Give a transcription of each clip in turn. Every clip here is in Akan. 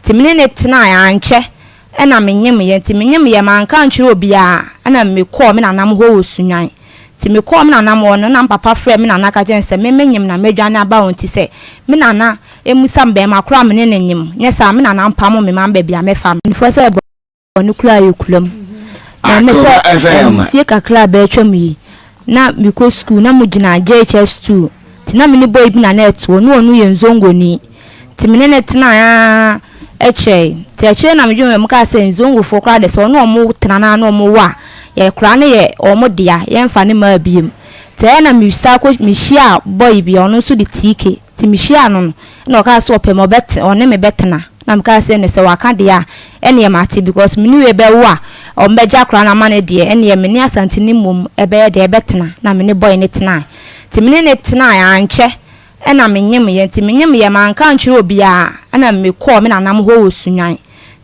Nti me ne no tenae, ankyɛ na menyemyɛ. Nti menyemyɛ, manka ankyerɛ obiara, ɛna mekɔɔ me nanam hɔ wɔ Sunyani. Nti mekɔɔ me nanam hɔ no, na me papa frɛɛ me nana ka kyerɛɛ no sɛ me menyem na madwane aba hɔ nti sɛ me nana mmisa me bɛrima korɔ a me ne no nyem, nyɛ saa a me nana mpamo me ma me baabi a mɛfa no. Mpanimfoɔ sɛ Bɔne koraa yɛ kura mu. Na me sɛ mfie kakra a bɛatwam yi, na mekɔ sukuu na mo gyina JHS 2 nti na me ne boy bi na na ɛte hɔ, na ɔno yɛ Nzongoni nti me ne no tenae ara kyɛe. Nti akyire na medwene ho kaa sɛ Nzongofoɔ koraa deɛ sɛ ɔne ɔmo tena na ne ɔmo wo a, yɛ koraa no yɛ ɔmo dea, yɛmfa no mmaa biom. Nti ɛyɛ na mesan kɔ mehyiaa boy bi, ɔno nso de TK. Nti mehyiaa no no na ɔkaa sɛ ɔpɛ me ɔbɛte ɔne me bɛtena na mekaa sɛ ɛneɛ sɛ waka deɛ a ɛneɛ mate because me ne wei bɛwo a ɔmbɛgye akora no ama no deɛ ɛneɛ me ne Asanteni mmom ɛbɛyɛ deɛ ɛbɛtena na me ne boy no tenae nti me ne no tenae ankyɛ ɛna me nyemeɛ nti me nyemeɛ manka ankyerɛ obiara ɛna me kɔɔ me nanam hɔ wɔ Sunyani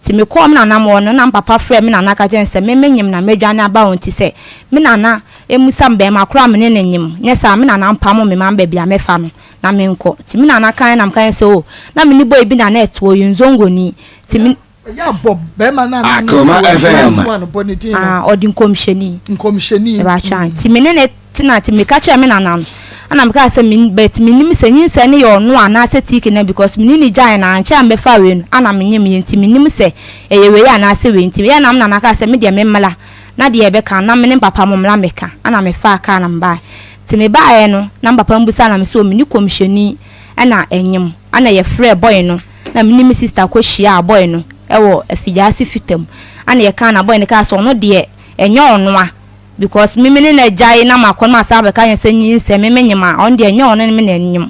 nti me kɔɔ me nanam hɔ no na me papa frɛɛ me nana ka kyerɛ no sɛ me menyem na madwane aba hɔ nti sɛ me nana Mmusa me bɛɛma korɔ a me ne no nyem, nyɛ saa a me nana mpamo me ma me baabi a mɛfa no na menkɔ. Nti me nana kaeɛ na mekaeɛ sɛ oh, na me ne boy bi na na ɛte hɔ, ɔyɛ Nzongoni. Nti me. Ɛyɛ a bɔ bɛɛma no a na ne te hɔ no, last one, bɔ ne din no. Ah, ɔde Nkɔmhyɛni. Nkɔmhyɛni. Mepakyɛ ae. Nti me ne no tena, nti meka kyerɛɛ me nana no, ɛna mekaa sɛ me, but mennim sɛ nyinsɛn no yɛ ɔno anaasɛ TK no because me ne no gyaee no ankyɛ a mebɛfaa wei no, ana menyem yɛ nti mennim sɛ ɛyɛ wei anaasɛ wei nti ɛyɛ a na me nana kaa sɛ me deɛ memmra. Na deɛ ɛbɛka na me ne papa mo mmra mmɛka, ɛna me faa car na me baeɛ. Nti me baeɛ no na me papa mbusa na me sɛ o me ne kɔmhyɛni ɛna ɛnyem, ɛna yɛ frɛɛ boy no na me ne me sister kɔ hyiaa boy no ɛwɔ Afigyase fita mu, ɛna yɛ kaa na boy no kaa sɛ ɔno deɛ ɛnyɛ ɔnoa because me me ne no agyae na makɔ na masan abɛka yɛn sɛ nyinsɛn me me nyem a ɔno deɛ ɛnyɛ ɔno ne me na ɛnyem.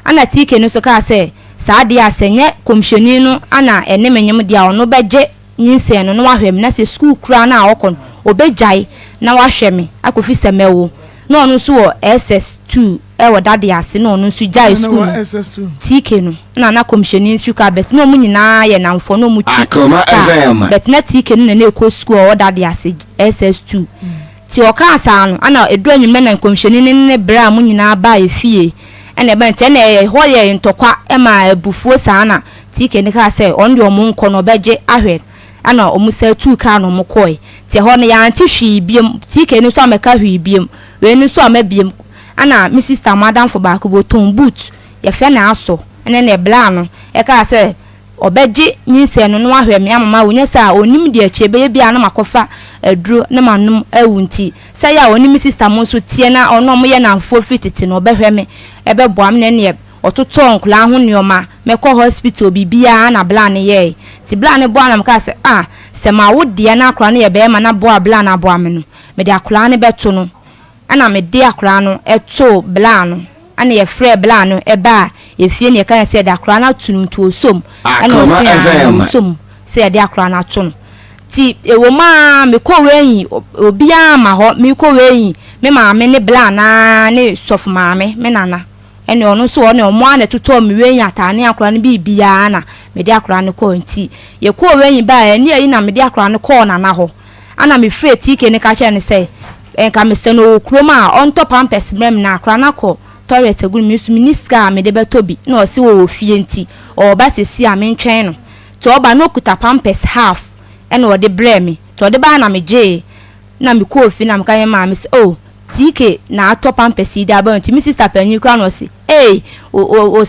Ɛna TK no nso kaa sɛ saa deɛ a sɛ nyɛ kɔmhyɛni no ɛna ɛne me nyem deɛ a ɔno bɛgye nyinsɛn no na wahwɛ me na sɛ sukuu koraa no a ɔkɔ no ɔbɛgyae na wahwɛ me akɔfi sɛ mɛwo na ɔno nso wɔ SS 2 wɔ dade ase na ɔno nso gyae sukuu no TK no na na kɔmhyɛni nso ka but na ɔmo nyinaa yɛ namfoɔ na ɔmo twi kaa but na TK no na na ɛkɔ sukuu a ɔwɔ dade ase SS 2 nti ɔkaa saa no ana ɛduru anwummerɛ na nkɔmhyɛni no ne berɛ a mo nyinaa baa efie ɛna ɛba nti ɛna ɛhɔ yɛ ntɔkwa ɛma abufuo saa na TK no kaa sɛ ɔno deɛ ɔmo nkɔ no ɔbɛgye ahwɛ ɛna ɔmo san tuu kaa na ɔmo kɔɔe nti ɛhɔ no yɛante hwee biom TK no nso ammɛka hwee biom wei no nso amma biom ɛna me sister mo adamfo baako bi ɔtɔn boot yɛfrɛ no Asɔ ɛne ne bla no ɛkaa sɛ ɔbɛgye nyinsɛn no na wahwɛ me ama mawu nyɛ saa a ɔnnim deɛ akyire ɛbɛyɛ biara na makɔfa aduro na manom awu nti sɛ ɛyɛ a ɔne me sister mo nso teɛ na ɔne ɔmo yɛ nnamfoɔ firi tete no ɔbɛhwɛ me ɛbɛboa me na ɛneɛ Ɔtotɔɔ nkwadaa ho nnoɔma, mɛkɔ hospital biribiara na bla no yɛɛe. Nti bla no boa na mekaa sɛ ah sɛ mawo deɛ na akwadaa no yɛ bɛɛma na boa a bla no aboa me no, mede akwadaa no bɛto no. Ɛna mede akwadaa no too bla no, ɛna yɛfrɛɛ bla no baa efie na yɛka sɛ yɛde akwadaa no ato no nti ɔsɔ mu. Ɛna ɔse aane ɔsɔ mu sɛ yɛde akwadaa no ato no. Nti ɛwɔ mu ara mekɔ wei obiara amma hɔ, mekɔ wei me maame ne bla no ara ne sɔfo maame, me nana. Ɛne ɔno nso ɔne ɔmo ara na ɛtotɔɔ me wɛnyi ataade ne akwadaa no biribiara na mede akwadaa no kɔɔ nti yɛkɔɔ wɛnyi baeɛ ɛne ayi na mede akwadaa no kɔɔ nana hɔ ɛna me frɛɛ TK no ka kyerɛɛ no sɛ nka mesɛ no ɔwɔ kurom a ɔntɔ pampers mmerɛ me na akwadaa no akɔ toilet agu no me nso menni sika a mede bɛtɔ bi na ɔse ɔwɔ fie nti ɔɔba sɛsi a mentwɛn no nti ɔba na ɔkuta pampers half ɛna ɔde brɛɛ me nti ɔde baeɛ na megyee na mekɔɔ fie na meka kyerɛɛ maame sɛ oh TK na atɔ pampers yi de aba nti me sister panyin koraa na ɔse ei o o o o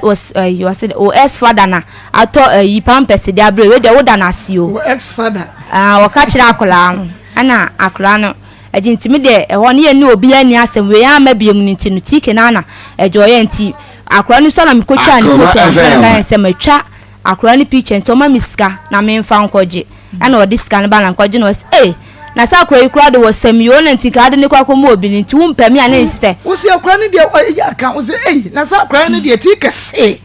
o ɛyi ɔse dɛ o ex father na atɔ ɛyi pampers de abrɛ wei deɛ woda no ase o. O ex father. Ah ɔka kyerɛ akwadaa no ɛna akwadaa no ɛgye nti me deɛ ɛhɔ no yɛ ne obiara nni asɛm wei amma biom no nti no TK no ara na ɛgye ɔyɛ nti akwadaa no nso na mekɔtwaa ne photo ansa na meka sɛ matwa Akwadaa no picture nti ɔma me sika na memfa nkɔgye ɛna ɔde sika no ba na nkɔgye na ɔse ee na sɛ akwadaa yi koraa de wɔ sɛm yi o na nti nka ade ne kɔ akɔma obi no nti wompɛ me a na nti sɛ. Wosi akwadaa no deɛ ɔyɛ aka wose ei na sɛ akwadaa no deɛ ti kɛse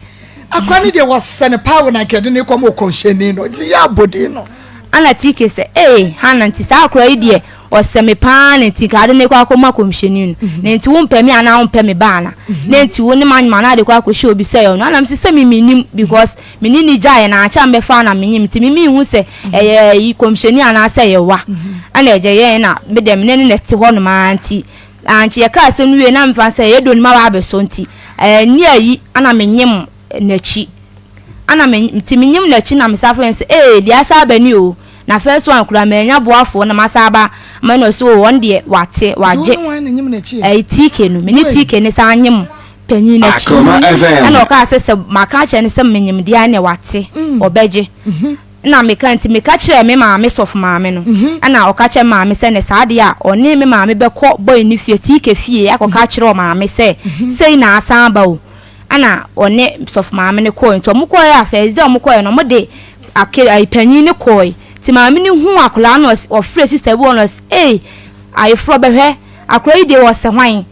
akwadaa no deɛ wɔsɛ no paa wɔ na nka ɛde ne kɔma ɔkɔnhyɛni no nti yɛ abɔden no. Ɛna TK sɛ ee Hannah nti saa akwadaa yi deɛ Ɔsɛ me paa na nti nka ade no kɔ akɔma kɔmhyɛni no na nti wompɛ me anaa wompɛ me ba ana na nti wo ne m'anyem anaa de kɔ akɔhyɛ obi sɛ ɔno ana mese sɛ me mennim because me ne ne gyaeɛ na akyɛ a mebɛfa na menyem nti me menhu sɛ ɛyɛ ayi kɔmhyɛni anaa sɛ ɛyɛ wa ɛna ɛgya yɛn na me deɛ me ne ne na ɛte hɔ nom ara nti ankye yɛka asɛm no wie na mefa sɛ ɛyɛ dɔ no ma ba abɛsɔ nti ɛni ayi ana menyem n'akyi. Ana me nti menyim n'akyi na mesan frɛ no sɛ ee deɛ asa aba ni o na first one koraa mannya boafoɔ na masan aba ama na ɔse oo ɔno deɛ wate Nti wo wagye ne wan na nyim n'akyi? Ɛyi TK no me ne TK ne san nyem panyin no akyi Akoma FM. ɛna ɔkaa sɛ sɛ maka akyerɛ no sɛ menyem deɛ a ɛneɛ wate ɔbɛgye Ɛna meka nti meka kyerɛɛ me maame sɔfo maame no ɛna ɔka kyerɛ me maame sɛ ne saa deɛ a ɔne me maame bɛkɔ boy no fie TK fie akɔka akyerɛ ɔmaame sɛ sei na asan aba o ɛna ɔne sɔfo maame no kɔɛ nti ɔmo kɔɛ a first day ɔmo kɔɛ no ɔmo de ake ayi panyin no kɔɛ nti maame no huu akwadaa no ɔfrɛ sister bi wɔ no ɔse ei ayeforɔ bɛhwɛ akwadaa yi deɛ ɔsɛ hwan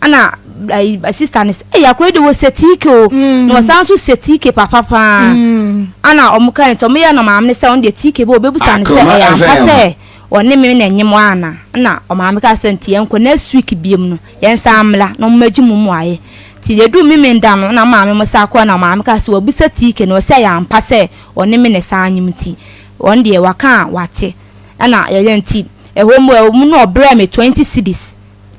Ɛna ayi sista no sɛ ɛyɛ akora de wɔ sɛ tiike o mm. na ɔsan nso sɛ tiike papa paa mm. ɛna ɔmo ka nti ɔmo yɛ no maame no sɛ ɔno deɛ tiike bɛ ɔbɛbusa no sɛ ɛyɛ ampa sɛ ɔne me na ɛnyem ana ɛna ɔmaame ka sɛ nti yɛn kɔ next week biem no yɛn san mmla na ɔmo agye mu mu ayɛ nti yɛdu mimi da no na maame mo sa akɔ na maame ka sɛ wɔbusa tiike no ɔsɛ ɛyɛ ampa sɛ ɔne me na ɛsan nyem nti ɔno deɛ waka a wate ɛna yɛyɛ nti ɛhɔ mu ɛwɔ mu no ɔbrɛ me 20 cedis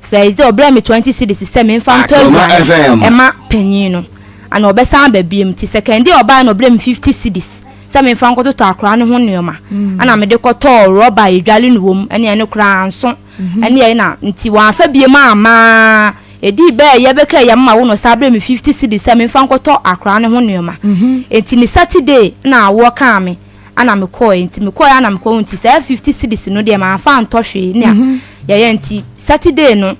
First day ɔbrɛɛ me 20 cedis sɛ memfa ntɔ aduane ɛma panyin no ana ɔbɛsan aba biom nti second day ɔbaeɛ no ɔbrɛɛ me 50 cedis sɛ memfa nkɔtotɔ akwadaa no ho nneɛma ana mede kɔtɔɔ rɔba a yɛdwale no wom ɛne ɛno koraa anso ɛne ɛyi na nti wɔamfa biom amma ɛdii bɛɛ yɛbɛka yɛ mma wo no ɔsan brɛɛ me 50 cedis sɛ memfa nkɔtɔ akwadaa no ho nneɛma nti ne Saturday na awoɔ kaa me ana mekɔɔɛ nti mekɔɔɛ ana mekɔɔ nti saa 50 cedis no deɛ mamfa antɔ hwee nea mhm. yɛyɛ nti Saturday no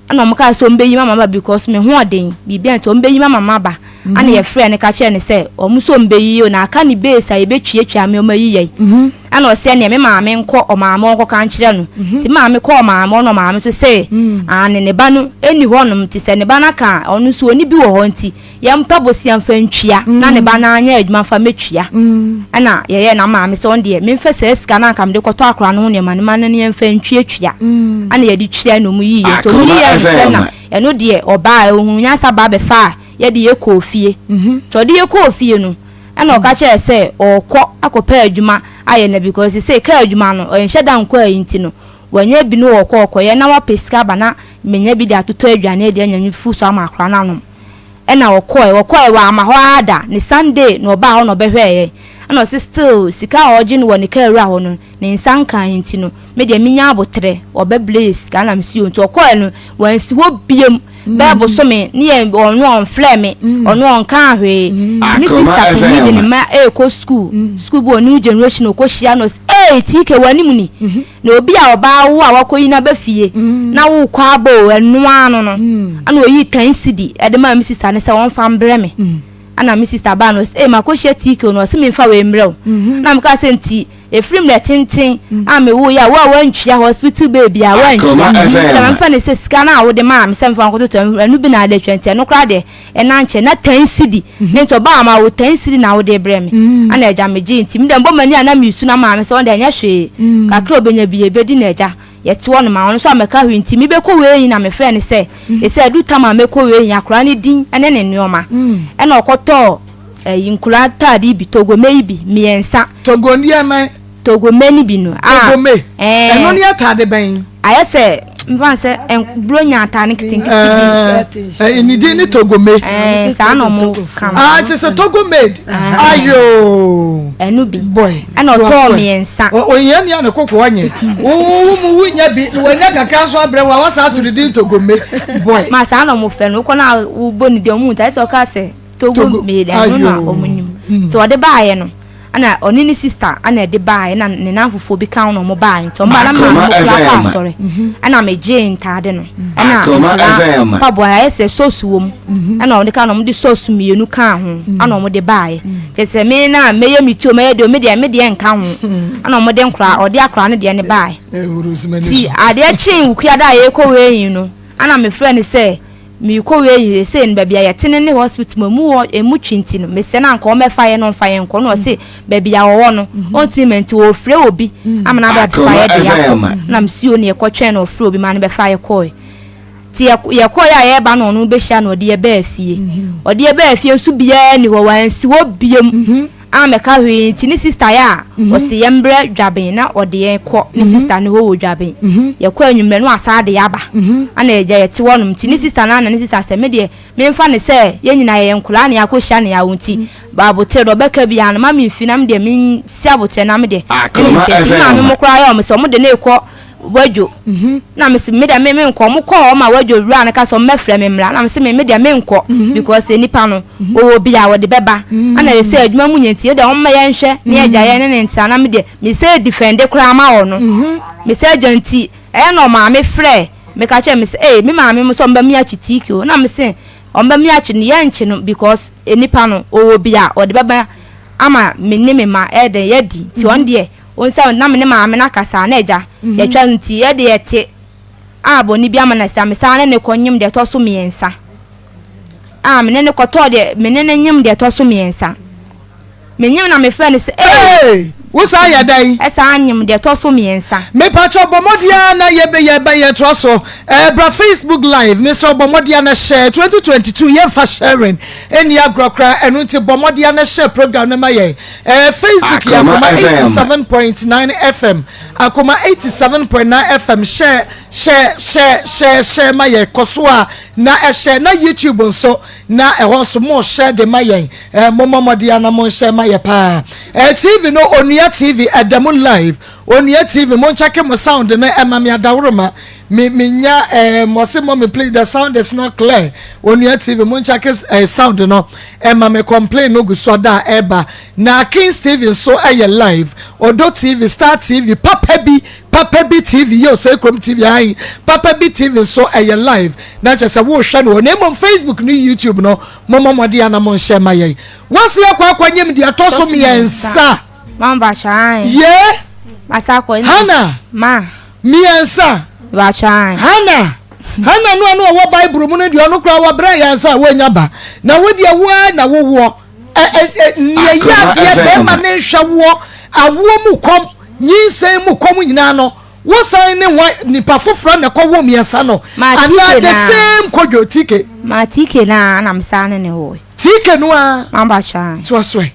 ɛna wɔn kaa sɛ wɔn bɛyi mama ba because me ho ɔden biribi nti wɔn bɛyi mama ma ba mhm. ana yɛfrɛ no ka kyerɛ no sɛ wɔn nso wɔn bɛyi o na aka ne base a yɛbɛtuatua me wɔn ayi yɛn mhm. ɛna ɔsɛ nea me maame nkɔ ɔmaame wɔn kɔka nkyerɛ no nti maame kɔ ɔmaame ɔno ɔmaame nso sɛ ane ne ba no ɛni hɔnom nti sɛ ne ba no aka ɔno nso ɔni bi wɔ hɔ nti Yɛmpa bosea mfa ntua na ne ba no anyɛ adwuma mfa mɛtua. Ɛna yɛyɛɛ na maame sɛ ɔno deɛ memfa saa sika no anka mede kɔtɔ akwadaa no ho nneɛma no ma no no yɛmfa ntuatua. Ɛna yɛde tua na ɔmu yiiɛ. Nti ɔmu yiiɛ no pɛ na ɛno deɛ ɔbaa ɔhunu nyansa baa bɛfaa yɛde yɛ kɔɔ fie. Nti ɔde yɛ kɔɔ fie no ɛna ɔka kyerɛɛ sɛ ɔɔkɔ akɔpɛ adwuma ayɛ na because sesei kaa adwuma no ɔnhyɛ da nkɔ ayi nti no wanya bi no ɔɔkɔ ɔkɔyɛ na wapɛ sika aba na menya bi de atotɔ aduane adi anya nufu so ama akwadaa no anom. Ɛna ɔkɔɛ, ɔkɔɛ wamma hɔ ara da, ne Sunday na ɔbaa hɔ na ɔbɛhwɛɛ yɛn, ɛna ɔse still sika a ɔgye no wɔ ne kaa wura hɔ no ne nsa nkae nti no me deɛ menya aboterɛ ɔbɛbrɛ yɛ sika, ɛna mese yoo, nti ɔkɔɛ no wansi hɔ biom bɛyɛ bosome ne yɛn ɔno ɔnfrɛɛ me, ɔno ɔnkaa hwee, nti me sister panin de ne mma ɛɛkɔ school, school bi wɔ new generation ɔkɔ hyia no ɔse ee TK w'anim ni, Na obi a ɔbaa wo a wakɔyi no aba fie na worekɔ aba o, ɛno ara no no, ɛna ɔyii ten cedi de maa me sista no sɛ ɔmfa mbrɛ me. Ɛna me sista baa no ɔse, ee makɔhyia TK o, na ɔse memfa wei mbrɛ wo. Na mekaa sɛ nti ɛfiri mmerɛ tenten a mewoeɛ a wo a woantua hospital bill biara woantua, ɛna mamfa no sɛ sika no a wode maa me sɛ memfa nkɔtotɔ ɛno bi na ade atwa nti ɛno koraa deɛ ɛna nkyɛ na ten cedi ne nti ɔbaa ma wo ten cedi na wode brɛ me ana agya megye nti medɛ mbɔ m'ani a na mesu na maame sɛ ɔno deɛ ɛnyɛ hwee kakra ɔbɛnya bi yɛbɛdi na agya yɛte hɔ no ma ɔno nso amɛka hwee nti mebɛkɔ wei yi na mefrɛ no sɛ ɛsɛ adu tam a mɛkɔ wei yi akora ne din ne ne nneɛma ɛna ɔkɔtɔɔ ɛyi nkora taade bi togome yi bi mmiɛnsa togo nneɛma Togome no bi no. Ah, Togome. Eh. Ɛno ne ataade bɛn? Ayɛ sɛ mfa sɛ buronya ataade nketenkete bi. Eh, ne din ne togome. Eh, saa na ɔmo ka no. Ah, kyerɛ sɛ togo made. Ayo. Ɛno bi. Boy. Ɛna ɔtɔɔ mmiɛnsa. Ohia ni a ne koko ɔnyɛ. Wo mu wunya bi, wanya kakra nso abrɛ wo a wasa ato ne din togome. Boy. Ma saa na ɔmo fɛ no, wokɔ na wobɔ ne din ɔmo nta, ɛsɛ ɔka sɛ togo made ɛno na ɔmo nim. Nti ɔde baayɛ no. Ɛna ɔne ne sister ɛna ɛde baeɛ ɛna ne nanfofoɔ bi ka ho na wɔn baeɛ nti wɔn baeɛ na maa no kura kɔ asɔre ɛna megye ntaade no ɛna nkura mpaboa ayɛ sɛ socks wɔ mu ɛna wɔn de ka na wɔn de socks mmienu kaa ho ɛna wɔn de baeɛ kyɛ sɛ me na mɛyɛ me ti o mɛyɛ deɛ me deɛ me deɛ nka ho ɛna wɔn de nkora ɔde akora no deɛ ne baeɛ ti adeɛ kyee wukua da a yɛkɔ wei yi no ɛna mefrɛ no sɛ Merekɔ wei yi seesei no baabi a yɛte no ne hospital mu emu wɔ emu twe nti no mesrɛ no anka ɔmmɛfa yɛn na ɔmfa yɛn nkɔ na ɔse baabi a ɔwɔ no ɔntumi ma nti ɔrefrɛ obi ama no aba abɛfa yɛ de yɛakɔ na mesi o ne yɛkɔtwɛn na ɔfrɛ obi ma no bɛfa yɛ kɔe nti yɛkɔe a yɛreba na ɔno bɛhyia na ɔde yɛ baa fie ɔde yɛ baa fie nso biara ni hɔ wansi hɔ biom. Ammɛka hwee nti ne sista yɛ a ɔse yɛmbrɛ Dwaben na ɔde yɛn kɔ ne sista no hɔ wɔ Dwaben. Yɛkɔ anwummerɛ na wasan de yɛaba. Ana agya yɛte hɔnom nti ne sista no ana ne sista sɛ me deɛ memfa no sɛ yɛn nyinaa yɛyɛ nkoraa na yɛakɔhyia ne yawo nti aboterɛ deɛ ɔbɛka biara no ma memfi na me deɛ mensi aboterɛ na me deɛ mene Akoma nti me maame FM. mo koraa yɛ ɔmo sɛ ɔmo de no rekɔ Wadwo. Na mese me deɛ me menkɔ. Ɔmo kɔɔ hɔ ma wadwo wura no ka sɛ ɔmo mɛfrɛ me mmra. Na mese me me deɛ menkɔ because nipa no ɔwɔ bi a ɔde bɛba. Ɛna yɛsɛ adwuma mu nyɛ nti yɛ deɛ ɔmo ma yɛnhwɛ na yɛgya yɛn ne ne ntena. Na me deɛ mesɛ defende koraa ma ɔno. Mesɛ agya nti ɛyɛ na ɔmaame frɛ me ka kyerɛ me sɛ ee me maame mo sɛ ɔmo bɛ me akyi tiiki o. Na mese ɔmo bɛ me akyi no yɛnkye no because nipa no ɔwɔ bi a ɔde bɛba ama me ne me ma ɛyɛ dɛn yɛadi nti ɔno deɛ Wohu sɛ na me ne maame no akasa na agya yɛtwa no nti yɛde yɛte a bɔne bi ama no asi a mesan ne no kɔ nyem deɛ ɛtɔ so mmiɛnsa a me ne no kɔtɔɔ deɛ me ne no nyem deɛ ɛtɔ so mmiɛnsa menyem na mefrɛ no sɛ ee wo saa yɛ dɛn ɛsaa nyem deɛ ɛtɔ so mmiɛnsa. Mepakyɛw bɔ mmɔden ara na yɛbɛ yɛbɛ yɛtoa so ɛɛ bra Facebook live mesrɛ bɔ mmɔden ara na share 2022 yɛmfa sharing ɛnni agorɔ koraa ɛno nti bɔ mmɔden ara na share program no ma yɛn Eh, Facebook yɛ Akoma Akoma FM. 87.9 FM. Akoma 87.9 FM hyɛ hyɛ hyɛ hyɛ hyɛ ma yɛ kɔ so a na ɛhyɛ na YouTube nso na ɛhɔ nso mo hyɛ de ma yɛn. Eh, mo mmɔ mmɔden ana mo nhyɛ ma yɛ paa. Eh, TV no Onua TV ɛda mu live. Onua TV mo nkyɛke mo sound no ɛma me adaworoma. Me me nya eh mo se mommy please the sound is not clear. Onua TV mo nkyɛke eh, sound no. Ɛma me complain no gu so ada a ɛba. Na Kings TV nso ɛyɛ live. Odo TV, Star TV, Papa bi, Papa bi TV, yɛ Osei Kurom TV ae. Papa bi TV nso ɛyɛ live. Na kyerɛ sɛ wohwɛ no hɔ. Na mmom Facebook ne YouTube no, mommɔ mmɔden a na monhyɛ ma yɛn. Wasi akɔ akɔ nyim deɛ ɛtɔ so mmiɛnsa. Mama bakyɛ ae. Yee. Masa akɔ. Hana. Ma. Mmiɛnsa. Bakyɛ ae. Hana. Hana no a na ɔwɔ Bible mu no deɛ ɔno koraa wɔbrɛ yɛn ansa a wɔanya ba. Na wo deɛ wo ara na wowoɔ. Nea ɛyɛ adeɛ bɛrima ne nhwɛ woɔ, awoɔ mu kɔm, nyinsɛn mu kɔm nyinaa no, wosan ne hwan nipa foforɔ na ɛkɔwɔ mmiɛnsa no anaa the same Kojo TK? Ma TK no ara na mesan ne ne woe. TK no ara? Maba hyɛ. Toa so ɛ.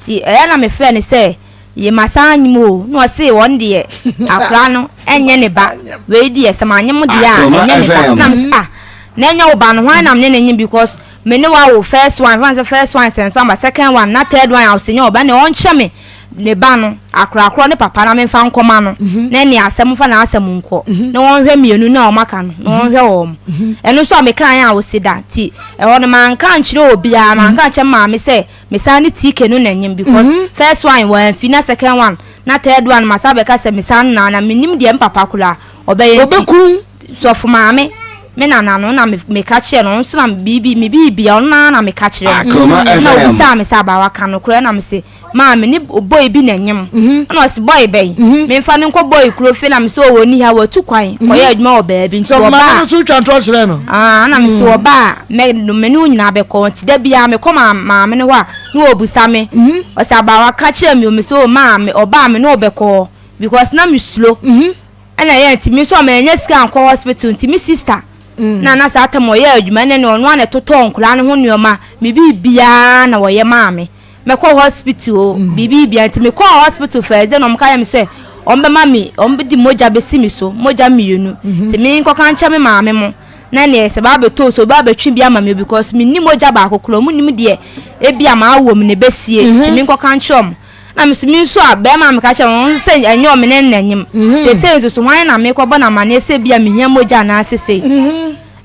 Nti ɛyɛ na mefrɛ no sɛ Ye masan anyem o na ɔse ɔno deɛ akora no ɛnyɛ ne ba wei deɛ sɛ manyem deɛ a ɛnyɛ ne ba na mese ah na ɛnyɛ wo ba no hwan na mene ne nyem because me ne wawo first one fan sɛ first one sɛ nso aba second one na third one a ɔse nyɛ ɔba ne ɔnkyɛ me ne ba no akorakorɔ ne papa na memfa nkɔma no mhm. na ɛne asɛm fa n'asɛm nkɔ mhm. na wɔnhwɛ mmienu na wɔn aka no na mhm. wɔnhwɛ wɔn ɛno nso a meka yɛn a wɔsi da ti ɛhɔ no manka nkyerɛ obiara manka nkyerɛ maame sɛ Mesan ne TK no na nyim because mm -hmm. first one wɔamfi na second one na third one masa bɛka sɛ mesan na na menim deɛ mpapa koraa ɔbɛyɛ nti sɔfo maame me nana no na meka kyerɛ no nso na biribi me biribia ɔno na na meka kyerɛ no na obisaa me sɛ abawa ka no korɛ na mese maame ne boy bi na nyim mhm. ɛna ɔse boy bɛn mhm. memfa no nkɔ boy kuro fie na mesɛ ɔwɔ ni ha watu kwan mhm. kɔyɛ adwuma wɔ baabi nti ɔbaa na mesɛ ɔbaa Mɛ no me ne wo nyinaa bɛkɔ nti da biara mekɔ ma maame no hɔ a na ɔbusa me mhm. ɔsɛ abaawa ka kyerɛ me o me sɛ o maa me ɔbaa me ne ɔbɛkɔ because na me suro mhm. ɛna yɛ nti me nso a manya sika nkɔ hospital nti me sister mm. na na saa tam ɔyɛ adwuma ɛna ne ɔno a na ɛtotɔ nkwadaa no ho nneɛma me biribiara na ɔyɛ maa me. Mɛkɔ hospital o, biribi bia nti mekɔɔ hospital first day na wɔn ka yɛ me sɛ wɔn bɛma me wɔn de mogya bɛsi me so mogya mmienu nti me nkɔka nkyɛn me maame mo na neɛ sɛ baa bɛtɔ so baa bɛtwe bi ama me because me ni mogya baako koraa wɔn nim deɛ ebi a maa wɔ mu na ɛbɛsie nti me nkɔka nkyerɛ wɔn na me so me nso a bɛrima a meka kyerɛ wɔn sɛ ɛnyɛ wɔn ne nna nyim sese nso so hwan na mekɔbɔ na amaneɛ sɛ bi a mehia mogya anaasɛ sei.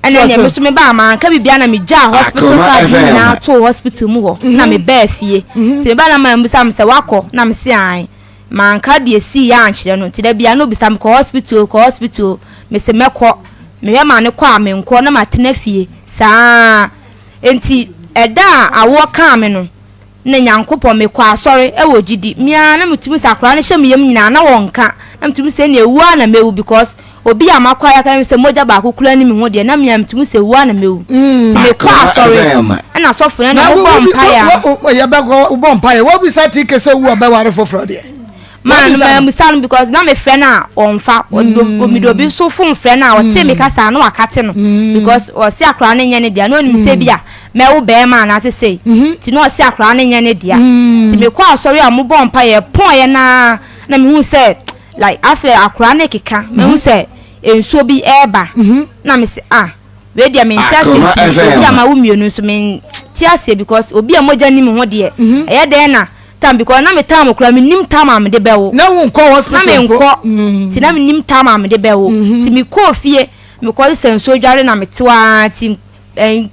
Ɛna nea me nso mebaa manka biribiara na megyaa hospital card no nyinaa too hospital mu hɔ na mebaa fie nti mebaa na maa mbisa me sɛ wakɔ na mese ae manka deɛ sii yɛ ankyerɛ no nti da bia na obisa me kɔ hospital kɔ hospital mese mɛkɔ mehwɛ maa ne kɔ a menkɔ na matena fie saa nti ɛda a awoɔ kaa me no na Nyankopɔn, mekɔ asɔre wɔ gyidi, me ara na metumi sɛ akwadaa no hyɛ me yam nyinaa na wɔnka, na metumi sɛ ɛnna ewu ara na mewu because obi a makɔ ayɛ aka sɛ mogya baako kura ne me ho deɛ na me ara metumi sɛ ewu ara na mewu. Mm. Nti mekɔ asɔre ɛna asɔfo no na wɔbɔ mpaeɛ. Yɛbɛkɔ wobɔ mpaeɛ wɔbisa ti kɛ sɛ wu ɔbɛware foforɔ deɛ. Maa no mammisa no because na mefrɛ no a ɔmfa. Mede obi nso phone frɛ no a ɔte me kasa a na wakate no because ɔse akwadaa no nyɛ ne dea na ɔnim sɛ bi a mɛwo bɛrima anaasɛ sei nti na ɔse akwadaa no nyɛ ne dea. Nti mekɔ asɔre a wɔbɔ mpaeɛ yɛpɔeɛ no ara na mehu sɛ like afei akwadaa no rekeka mehu sɛ nsuo bi ɛreba na mese ah wei deɛ mente aseɛ nti obi a mawo mmienu nso mente aseɛ because obi a mogya nni me ho deɛ ɛyɛ dɛn na Tam because na me tam koraa me nim tam a mede bɛwo. Na wo nkɔ hospital Na me nkɔ ti na me nim tam a mede bɛwo. Ti me kɔɔ fie me kɔ sɛ nsuo dware na me te hɔ ti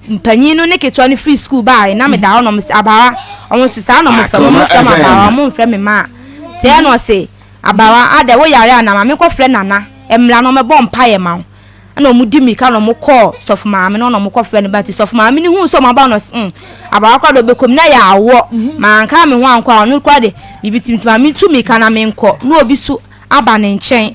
mpanyin no ne ketewa no firi school baa na me da hɔ na ɔmo sɛ abawa ɔmo nso saa na ɔmo frɛ ɔmo frɛ me abawa ɔmo nfrɛ me maa te ɛna ɔse abawa adɛ wo yare ana ma me nkɔ frɛ nana ɛmra na ɔmɛbɔ mpaeɛ ma wo. Ɛna wɔn di mirika na wɔn kɔɔ sɔfo maame no na wɔn kɔ frɛ no ba nti sɔfo maame no huu sɛ wɔn aba no ɔse mm abawa koraa de ɔbɛkɔ mu na yɛ awɔ mhm. manka me ho ankɔ a ɔno koraa de biribi ti nti maame tu mirika na menkɔ na obi so aba ne nkyɛn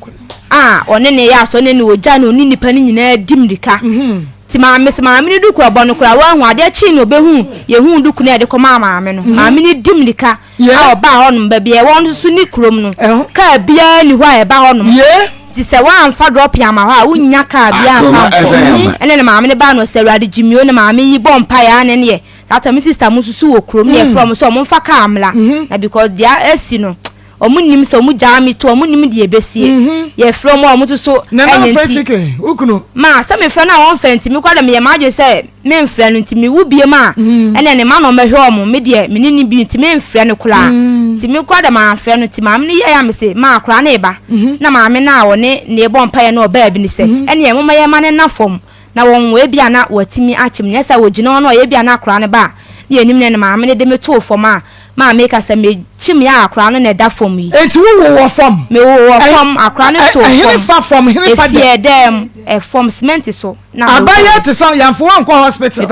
a ɔne ne yɛ asɔ ne ne ogya ne ɔne nipa no nyinaa di mirika mhm. nti maame sɛ maame no duku ɛbɔ no koraa wahu adeɛ kyee na ɔbɛhu yɛhu duku no yɛde kɔmaa maame no mhm. maame no di mirika a ɔbaa hɔnom, baabi a ɛwɔ no nso ne kurom no, kaa biara nni hɔ a ɛba hɔnom. Nti sɛ woamfa drɔpin ama hɔ a, wonnya kaa biara mfa nkɔ. Ɛne ne maame no baa no sɛ, Awurade gye me o, ne maame yi bɔ mpaeɛ a ne neɛ saa time me sister mo nso so wɔ kurom ne yɛfrɛ wɔn sɛ wɔn mfa kaa mmra. Na because deɛ asi no, wɔn nnim sɛ wɔn gyaa me to, wɔn nnim deɛ ɛbɛsie. Yɛfrɛ wɔn a wɔn nso so ɛnyɛ nti. Ma sɛ mefrɛ no a wɔmfa nti, me koraa deɛ meyɛ m'adwene sɛ Memfrɛ no nti mewu biom a ɛneɛ ne mma na ɔmɛhwɛ ɔmo me deɛ me ne no bi nti memfrɛ no koraa nti me koraa deɛ manfrɛ no nti maame no yɛɛ a mese ma akwadaa no reba na maame no a ɔne no rebɔ mpaeɛ no ɔbaa bi no sɛ ɛneɛ momma yɛmma no nna fam na wɔn ebia na watumi akyem nyɛ sɛ ɔgyina hɔ na ɔyɛ ebia na akwadaa no ba a na yɛnim ne no maame no de me too fam a maa meka sɛ mekyem yɛ a akwadaa no na ɛda fam yi. Enti wo woo wɔ fam? Me woo wɔ fam akwadaa no too fam. Ɛhene fa fam hene fa dɛ? Efie dɛm ɛfam cement so. Abayɛ te sɛ yɛnfo wankɔ hospital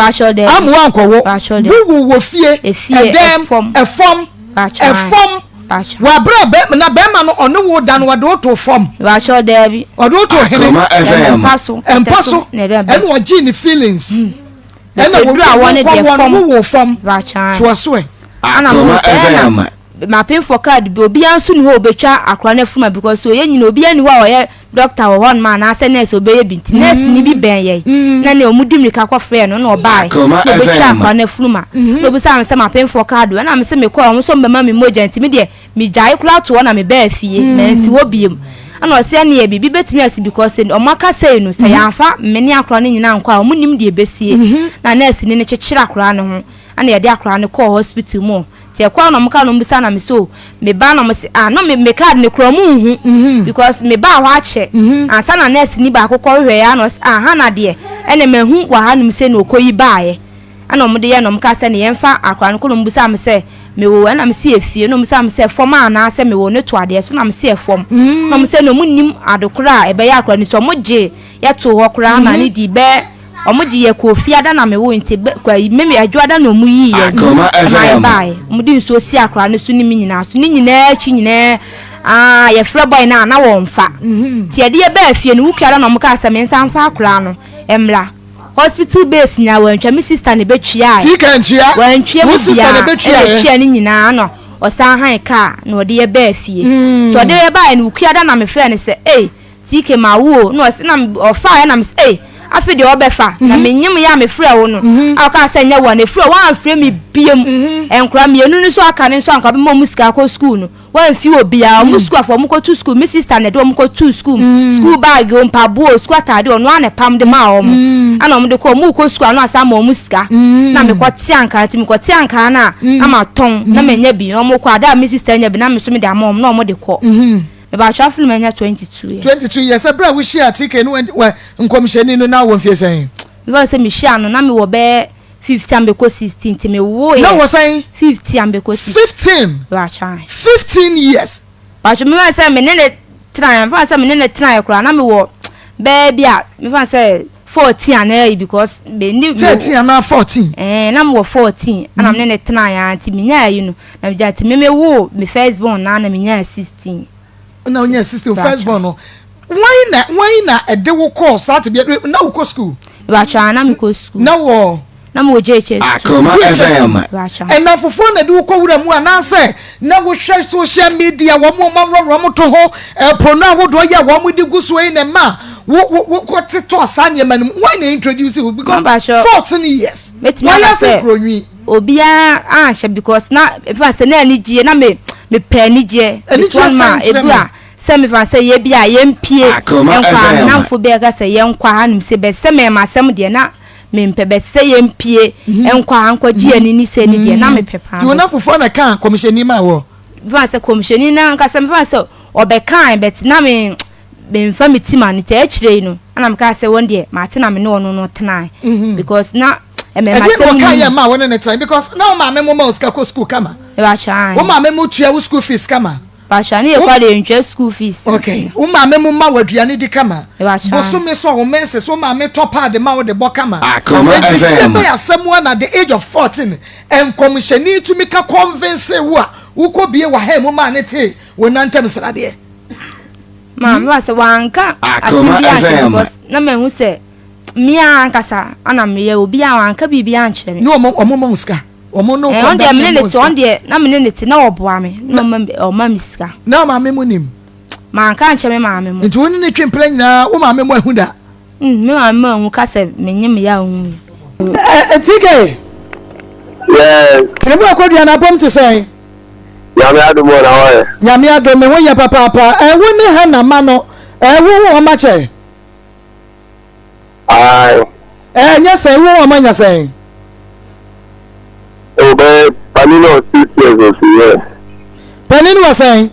amu wankɔ wo wo wo wɔ fie ɛdɛm ɛfɔm ɛfɔm wɔ abere bɛ na bɛrima no ɔne wo da no wɔde wo to fam ɔde wo to hene mpa so ɛna ɔgye ne feelings ɛna wɔ wɔ wɔ wo wɔ fam toa so ɛ. Akoma FM. Mapemfoɔ card bi obiara nso ni hɔ a obetwa akora no afuma because ɔyɛ nyina obiara ni hɔ a ɔyɛ doctor wɔ hɔnom anaasɛ nurse ɔbɛyɛ bi nti nurse ni bi bɛn yɛn na nea wɔn di mirika kɔfrɛɛ no na ɔbaeɛ na ɔbɛtwa akora no afunuma na obisaa me sɛ mapemfoɔ card wɔ ɛna me sɛ mekɔɔ wɔn nso mbɛma me mogya nti me deɛ megyae koraa to hɔ na mebaa fie mansi hɔ biem ɛna ɔsɛ ɛneɛ biribi bɛtumi asi because wɔn aka sei no sɛ yɛamfa me ne akora no nyinaa nkɔ a wɔn nim deɛ ɛbɛsie na nurse ni no kyekyere akora no ho ɛna yɛde akora no kɔɔ hospital mu. Nti ɛkɔɔ na ɔmo kaa na ɔmo bisa na me so me ba na ɔmo se ah na me me card ne kura ɔmo nhu mhm. because me baa hɔ akyɛ mhm. ansa na nurse ni baako kɔ hwehwɛ ya na ɔse ah ha na deɛ ɛna mahu wɔ ha nom sɛ na ɔkɔ yi baayɛ ɛna ɔmo de yɛ na ɔmo kaa sɛ ne yɛn fa akora no kɔ na ɔmo bisa me sɛ me wɔ ɛna me si efie na ɔmo bisa me sɛ fam a anaasɛ me wɔ ne to adeɛ so na me si ɛfam mhm. na ɔmo sɛ na ɔmo nim adokora a ɛbɛyɛ akora no so ɔmo gye yɛto hɔ koraa ma ne di bɛɛ Ɔmo gye yɛ kɔɔ fie ada na me woe nti bɛ kɔ ayi meme adwoada na ɔmo yii yɛn Akoma ɛma yɛ FM. baeɛ. Ɔmo de nsuo sii akwadaa no so ne me nyinaa so. Ne nyinaa akyi nyinaa aa yɛfrɛ boy no a na wɔnfa. Nti yɛde yɛ baa fie no wukuada na ɔmo kaa sɛ me nsa nfa akwadaa no mmra. Hospital base nyinaa wantwa me sister na ɛbɛtuaeɛ. Tika ntua. Wantwa Wo mu sister na biara ɛna ɛbɛtuaeɛ. ɛtua ne nyinaa na ɔsan han kaa na ɔde yɛ baa fie. Nti ɔde yɛ baeɛ no wukuada na mefrɛɛ no sɛ ei TK ma wo o na ɔse na ɔfaeɛ na mese ei afei deɛ ɔbɛfa na menyem yɛ a mefrɛ wo no a ɔkaa sɛ nyɛ wo a na ɛfiri hɔ woamfrɛ me biom nkora mmienu no nso aka no nso anka bɛma ɔmo sika akɔ sukuu no woamfi obiara ɔmo sukuu afɔ ɔmo kɔtu sukuu me sister na ɛde ɔmo kɔtu sukuu sukuu bag o mpaboa o sukuu ataade ɔno ara na ɛpam de maa ɔmo ɛna ɔmo de kɔ ɔmo kɔ sukuu ano asa ama ɔmo sika na mekɔ te ankaa nti mekɔ te ankaa no a na matɔn na manya bi na ɔmo kɔ ada a me sister nya bi na me nso mede ama ɔmo na ɔmo de kɔ. Mebakyɛw afe no manya 22 years. 22 years ɛberɛ a wohyiaa TK no wɔ nkɔmhyɛni no na wɔ mfie sɛn? Mefa sɛ mehyia no na mewɔ bɛyɛ 15 a mebɛkɔ 16 nti mewoeɛ. Na wɔ sɛn? 15 a mebɛkɔ 16. 15? Mebakyɛw. 15 years. Mebakyɛw mefa sɛ me ne ne tenaeɛ mefa sɛ me ne ne tenaeɛ koraa na mewɔ bɛyɛ bi a mefa sɛ 14 anaa yi because me ne. 13 anaa 14? Ɛɛ na mewɔ 14 ɛna me ne ne tenaeɛ ara nti menyaa yi no. Na megya nti me me woo me first born naa na me nyaa 16. Na onyaa 16 first born no. Wɔn na wɔn na ɛde wo kɔɔ saa te bia na wokɔ school. Mebatwa na mekɔ school. Na wɔ. Na mewɔ JHS. Akoma FM. Nnamfofoɔ na de wo kɔ wura mu anaasɛ na wohwɛ social media wɔn a wɔaworɔworɔ wɔn to ho pono ahodoɔ yi a wɔn de gu soɔ yi na ɛma wo wo wo kɔ tetɔ saa nneɛma no mu. Why na introduce wo because 14 years. Mɛtumi aka sɛ obiara anhyɛ because na efa sɛ na anigyeɛ na me mepɛ anigyeɛ. Anigyeɛ sɛ nkyerɛ me. Sɛ mefa sɛ yɛ bi a yɛmpie nkɔ a me namfo bi ɛka sɛ yɛnkɔ hanom sɛ bɛ sɛ mɛma asɛm deɛ na mempɛ bɛ sɛ yɛmpie nkɔ ha nkɔgye yɛn ani sɛ ne deɛ na mepɛ paa. Nti wo namfofoɔ na ɛkaa kɔmhyɛni maa wɔ? Mefa sɛ kɔmhyɛni no ankasa mefa sɛ ɔbɛkae but na me memfa me ti ma no nti akyire yi no ɛna mekaa sɛ wɔn deɛ mate na me ne ɔno no tenae because na ɛmɛma Ɛdeɛn na sɛm ɔkaeɛ no mu. maa wo ne no tenae because na wo maame mo ma wo sika kɔ sukuu kama? Mepakyɛ Wo ae. maame mo tua wo school fees kama? Pacho ne yɛ kɔ de ntwa school fees. Okay, wo maame mo ma wo aduane di kama. Pacho. Bosome so wo menses wo maame tɔ pad ma wo de bɔ kama. Akoma Enti deɛ FM. bɛyɛ asɛm a na the age of 14 nkɔmhyɛni tumi ka convince wo a wokɔ bie wɔ ha mu maa ne tee wo nantam sradeɛ. Ma me wa sɛ wanka asɛm Akoma bi ankyerɛ FM. because na mahu sɛ me ara ankasa ana meyɛ obi a wanka biribi ankyerɛ me. Ne ɔmo ɔmo ma wo sika. Ɔmo no Eh, ɔno deɛ mene ne te, ɔno deɛ na mene ne te na ɔboa me na ɔma ɔma me sika. Na maame mo nim? Manka ankyerɛ me maame mo. Nti wo ne ne twe mpena nyinaa wo maame mo ahu da? Mm, me maame mo ahu ka sɛ menye me ya ohu yi. Eh, TK. Yes. Ɛmu akɔdua na apɔm te sɛn? Nyame adom o na wɔyɛ. Nyame adom me ho yɛ papaapa. Eh, wo ne Hannah ma no. Eh, wo ho ɔma kyɛ. Ae. Ɛɛ nyɛ sɛn, wo wɔn anya sɛn? O bɛyɛ panin no wɔ six years osi yɛ. Panin no wɔ sɛn?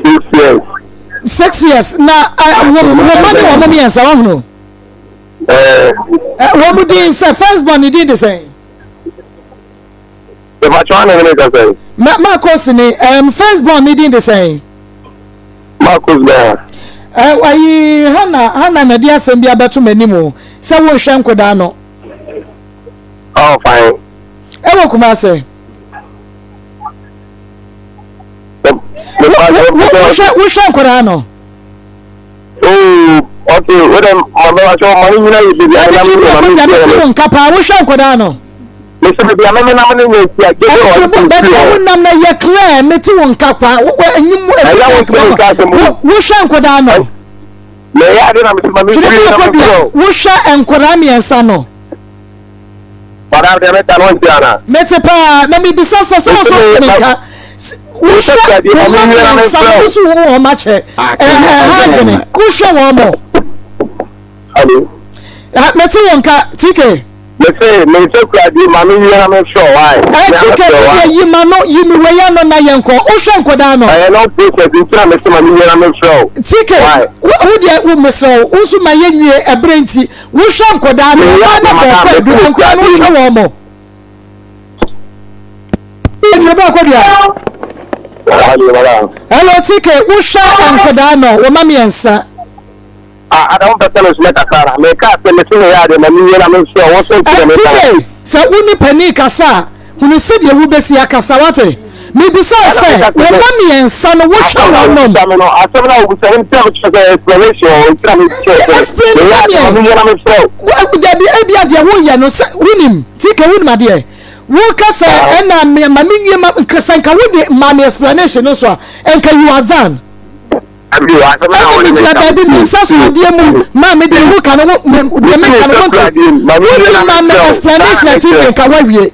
Six years. Six years na ɛ wɔ wɔ mma ne wɔn mmiɛnsa wɔn hono. Ɛɛ. Ɛ wɔn mu din fɛ first born ne din de sɛn? Ìbàkyɛ wọn na ne kasa yi. Ma Marcos ni um, first born ne din de sɛn? Marcos bɛn. Ɛ ayi Hana Hana na di asɛm bi abɛto m'anim o sɛ wonhwɛ nkodaa no. Oh fine. Ɛwɔ Kumase. Wohwɛ wohwɛ nkodaa no. Oh, okay. Wo dɛ ma bɛ wa sɛ ɔma ne nyina yɛ beebi a menam ne ma me nsia wo nka paa wohwɛ nkɔdaa no. Mesɛ beebi a mɛmɛ nam ne nyɛ nsia gye sɛ ɔde ti Baabi a wonam no yɛ clear mete wo nka paa enyim mu ɛyɛ wo ntoma nka asɛm wohwɛ nkɔdaa no. Mɛyɛ ade na mesɛ ma me firi na me wohwɛ nkɔdaa mmiɛnsa no. Madam deɛ meka no nti ana? Mete paa na mebisa sɛ sɛ wosɔ ntumi nka wohwɛ wɔn ma mmiɛnsa no woso wo wɔn ma kyɛ ɛha adwene wohwɛ wɔn mo. Mete wɔn nka TK. Mese mensɛ kuradi ma me wie na mehwɛ why. TK wodeɛ yi ma no yi me wei ano na yɛnkɔ wohwɛ nkɔdaa no. Ɛyɛ long process nti na mese ma me wie na mehwɛ o. TK wodeɛ wo mesrɛ wo nso ma yɛnwie ɛberɛ nti Wohwɛ nkwadaa no, ɔbaa no bɔ ɔkɔ adu, nkwadaa no wohwɛ wɔn mo. Ɛtiri bɔ ɔkɔ dua. Hello TK, wohwɛ nkwadaa no, wɔma mmiɛnsa. Ah, Adam pɛ sɛ mesoma kasa na meka sɛ mese meyɛ adeɛ ma mewie na mesrɛ wo so nti na meka. TK, sɛ wo ne panin kasa a, Hunu sɛdeɛ wobɛsi akasa, woate? Mebisa wo sɛ, wo mma mmiɛnsa no, wohwɛ wɔnom? Explain ma me. Dabi, ebia deɛ woyɛ no, sɛ wonim, TK, wonim adeɛ? Woka sɛ ɛna ma menwie ma, sɛ nka wode ma me explanation no nso a, nka you are done. Ɛna megyina baabi me nsa so adeɛ mu maa me deɛ woka no deɛ meka no wonte wode ma me explanation ati nka woawie.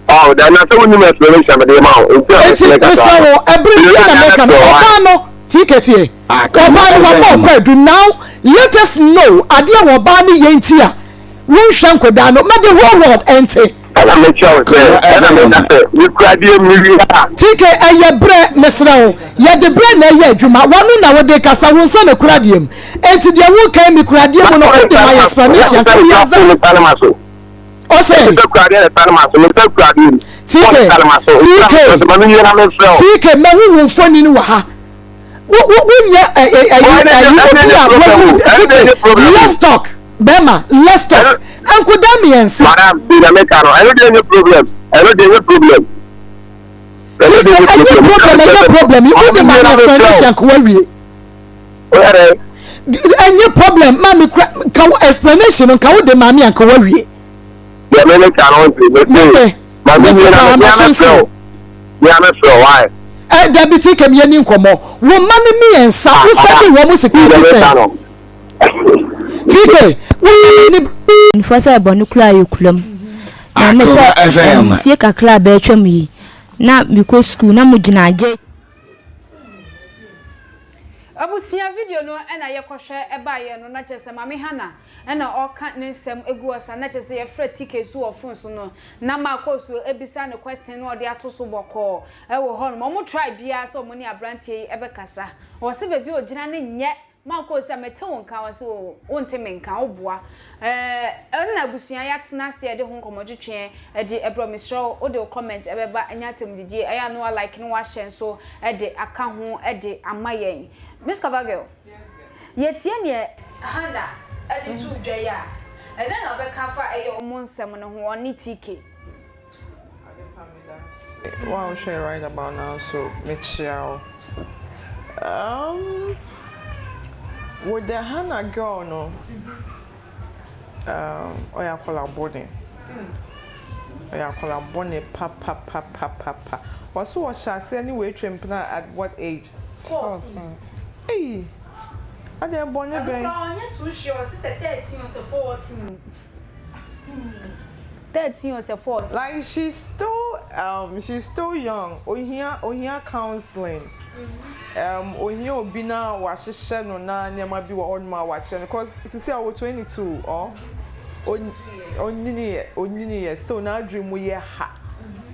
Oh, dan na sɛ wonim explanation mede ma wo nti a nti mesrɛ wo ɛberɛ nti na meka no ɔbaa no tii kɛteɛ ɔbaa no wabɔ ɔkɔ adu now let us know adeɛ wɔ ɔbaa no yɛ nti a wonhwɛ nkɔdaa no ma the whole world ɛnte. Ɛna mekyerɛ wo sɛ, ɛna meka sɛ, mekura deɛ mewie a. TK, ɛyɛ berɛ, mesrɛ wo, yɛde berɛ na ɛyɛ adwuma, w'ano na wode kasa, wo nsa na ɛkura adeɛ mu, enti deɛ woreka yi mekura adeɛ mu no, wode ma yɛ explanation anka we are done. Ɔsɛ. TK, TK, TK, mahu wo mfonini wɔ ha. Wo, wo, wonyɛ ɛyi, ɛyi, obi a wawu, TK, let's talk. Bɛma let's talk nkoda mmiɛnsa. Madam ti na meka no ɛno deɛ nye problem ɛno deɛ nye problem. Ɛno deɛ nye problem ɛnyɛ problem yi wode ma me explanation nka wawie. Ɛnyɛ problem ma me kura nka wo explanation nka wode ma me anka wawie. Deɛ me meka no nti, mese, ma me Mete wie na paa, me maso mefrɛ nsi. wo. Me a mefrɛ wo, why? Ɛ dabi TK me yɛni nkɔmmɔ. Wo mma no mmiɛnsa, Ah, wo ada, sɛnde wɔn sika deɛ bi meka sɛn? no. TK, wo mma no ni. Mpanimfoɔ sɛ bɔne kura yɛ kura mu. Na me sɛ Akoma FM. mfie kakra a bɛatwam yi, na mekɔ sukuu na mogyina gye. Abusua video no na yɛkɔhwɛ baeɛ no na kyerɛ sɛ Maame Hannah na ɔreka ne nsɛm gu hɔ saa na kyerɛ sɛ yɛfrɛ TK so wɔ phone so no na Marco so bisa no question na ɔde ato so bɔkɔɔ wɔ hɔ nom. Wɔn try biara sɛ wɔn ne abranteɛ yi bɛkasa. Ɔse baabi a ɔgyina no nyɛ Marco sɛ mete wo nka ɔse oo wonte me nka woboa ɛɛ ɛna abusua yɛatena ase yɛde ho nkɔmmɔtwetweɛ de ɛbrɛ wo mesrɛ wo wode wo comment ɛbɛba ɛnyɛ atɛmdidie ɛyɛ a na wa like na wa share nso de aka ho de ama yɛn Miss Cover Girl yɛtie neɛ Hannah de too dwa yi a ɛdɛn na wobɛka afa ɛyɛ wɔn nsɛm no ho ɔne TK. Adepa meda ase wo a wohwɛ right about now nso mekyea wo um with the Hannah girl no um ɔyɛ akwadaa bɔne ɔyɛ akwadaa bɔne papapapapa ɔse ɔhyɛ aseɛ ne wei twe mpena at what age? 14. Ei adɛn bɔne Ɛno bɛn? koraa ɔnyɛ too sure ɔse sɛ 13 o sɛ 14 o. 13 o sɛ 14. Like she's still um she's still young ohia ohia counseling um ohia obi na wahyehyɛ no na nneɛma bi wɔ hɔ nom a wakyerɛ no cause sisi a ɔwɔ 22 or onyini yɛ onyini yɛ still n'adwene mu yɛ ha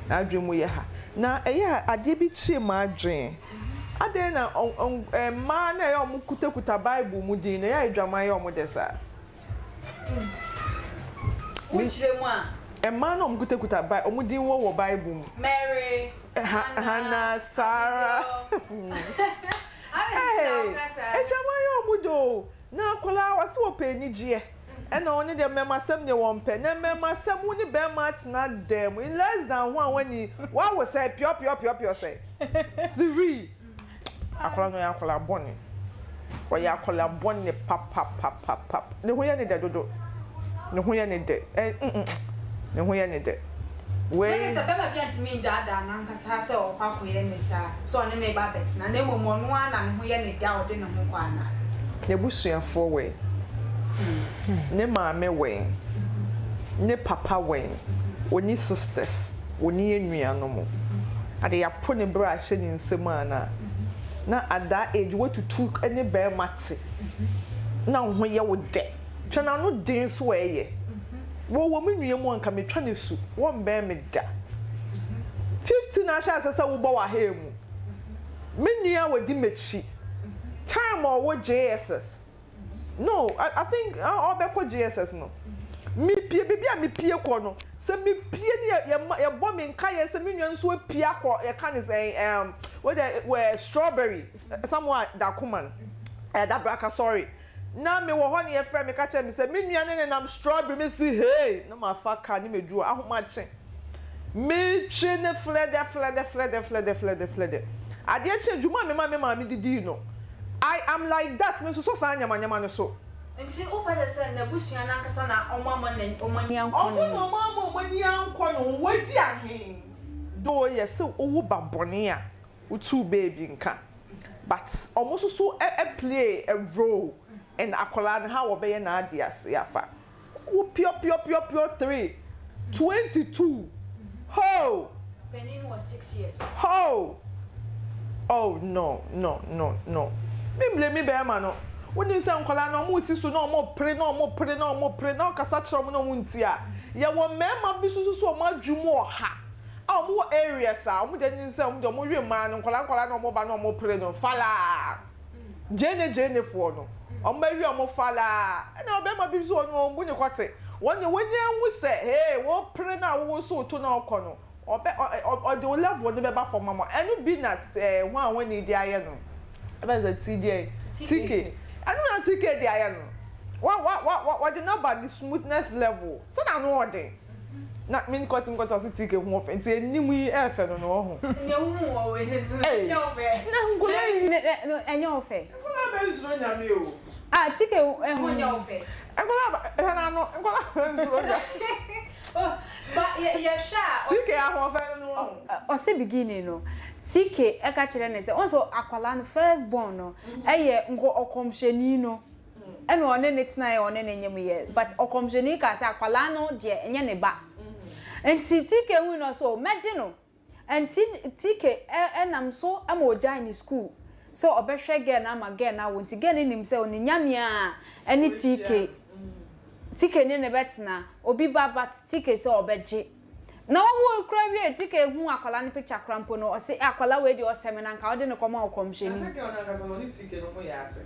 n'adwene mu yɛ ha na ɛyɛ a adeɛ bi kyere m'adwene adɛn na mmaa na ɛyɛ a wɔkutakuta bible mu din no ɛyɛ a adwaman yɛ wɔn dɛ saa. Wokyerɛ mu a. Mmaa no a wɔkutakuta Bi wɔn din wɔ wɔ Bible mu. Mary, Hannah, Sarah. Abigail. Adɛn nti na woka saa? Hey, adwaman yɛ wɔn dɛ o. Na akwadaa wɔse wɔpɛ anigyeɛ. Ɛna wɔn deɛ mmɛmasɛm deɛ wɔmpɛ. Na mmɛmasɛm wo ne bɛrima atena dan mu in less than ho a wani wawo sɛ piɔpiɔpiɔpiɔ sɛ three. Akwadaa no ɔyɛ akwadaa bɔne. Ɔyɛ akwadaa bɔne papapapapap. Ne ho yɛ ne dɛ dodo. Ne ho yɛ ne dɛ. Ɛ mm ne ho yɛ ne dɛ. Na Wei. kyerɛ sɛ bɛrima bi antumi ndaadaa n'ankasa sɛ ɔrekɔ akɔyɛ ne saa, sɛ ɔne no reba abɛtena, na mmom ɔno ara na ne ho yɛ ne dɛ a ɔde ne ho kɔ anaa? N'abusuafoɔ wɛn? Ne maame wɛn? Ne papa wɛn? Ɔnni sisters? Ɔnni anuanom? Ade yɛapo ne bra ahyɛ ne nsam anaa? Na at that age woatutu ne barima te na wo ho yɛ wo dɛ. Hwɛ n'ano den nso a ɛyɛ. Wɔ wɔ me nua mu a nka metwa no su, wɔmmɛn me da. 15 ahyɛ ase sɛ wobɔ w'ahaa mu. Me nua a ɔdi m'akyi, time a ɔwɔ JSS, No, I, I think ah, ɔbɛkɔ JSS no. Mepie, baabi a mepie kɔ no, sɛ mepie ne yɛ, yɛ, yɛbɔ me nkaeɛ sɛ me nua nso apue akɔ, yɛka ne sɛn, um, wei deɛ, wɛ, strawberry, somewhere Dakoman, eh, Dabraka, sorry. Na mewɔ hɔ ne yɛfrɛ me ka kyerɛ me sɛ me nua ne nenam strawberry, me se hey, na mafa car ne meduru hɔ, ahomakye. Metwe no flɛdɛ flɛdɛ flɛdɛ flɛdɛ flɛdɛ flɛdɛ. Adeɛ kye adwuma a mema me maame de dii no, I am like that, me nsosɔ saa nyama nyama no so. Nti wopɛ kyerɛ sɛ n'abusua no ankasa na wɔn amma wɔn ani ankɔ Wɔn ne na ho? wɔn amma wɔn ani ankɔ ne ho, wadi ahe? Though yɛse wowo ba bɔne a, wotuu baby nka but wɔn nso so play a role in akwadaa no how ɔbɛyɛ n'ade ase afa. Wo piɔpiɔpiɔpiɔ 3, 22 hoo. Panin wɔ 6 years. Hoo oh no no no no me blame bɛɛma no wonim sɛ nkwadaa no ɔmo si so na ɔmo pere na ɔmo pere na ɔmo pere na ɔkasa kyerɛ ɔmo na ɔmo ntie a yɛwɔ mɛɛma bi soso so ɔmo adwene mu ɔha a ɔmo wɔ areas a ɔmo deɛ ne sɛ ɔmo deɛ ɔmo we mmaa no nkwadaa nkwadaa na ɔmo ba na ɔmo pere no falaa. Gyeene gyeene foɔ no ɔmo bɛwe ɔmo falaa ɛna ɔbɛɛma bi nso ɔno ɔmbu ne kɔte wɔn deɛ wɔnya ahu sɛ hee wo pere no a wo wosow to na ɔkɔ no ɔbɛ ɔ ɔde wo level no bɛba fam ama ɛno bi na ɛɛ hwan hwan de ayɛ no ɛbɛn sɛ ti deɛn TK ɛno na TK de ayɛ no wa wa wa wa wɔde no aba ne smoothness level sɛ n'ano ɔden. Na me nkɔte nkɔte ɔse TK ho ɔfɛ nti anim yi ɛɛfɛ no no ɔho. Nea wohu wɔ wei no so no Ei ɛnyɛ wo fɛ. na nkɔla yi. Ɛnyɛ wo fɛ. Nkɔla bɛ nsuro nyame o. Ah TK ho nyɛ wo fɛ. Nkɔla bɛ hwɛ n'ano nkɔla bɛ nsuro nyame. Ba yɛ yɛhwɛ a. TK ahoɔfɛ no no wahu. Ɔse beginning no TK ɛka kyerɛ no sɛ ɔn sɛ akwadaa no first born no ɛyɛ nkɔ ɔkɔmhyɛni no ɛna ɔne ne tenaeɛ ɔne ne nyem yɛ but ɔkɔmhyɛni kaa sɛ akwadaa no deɛ ɛnyɛ ne ba nti TK hui no ɔse o mɛgye no Ɛnti TK nam so ma ɔgyae ne school sɛ ɔbɛhwɛ girl no ama girl no awo nti girl no nim sɛ ɔne Nyame a ɛne TK TK ne no bɛtena obi ba but TK sɛ ɔbɛgye na ɔwo kora wie TK hu akwadaa no picture kora mpo no ɔse akwadaa wei deɛ ɔsɛ me na nka ɔde no kɔma ɔkɔmhyɛni. Na sɛ girl no ankasa no ɔne TK no ɔmo yɛ ase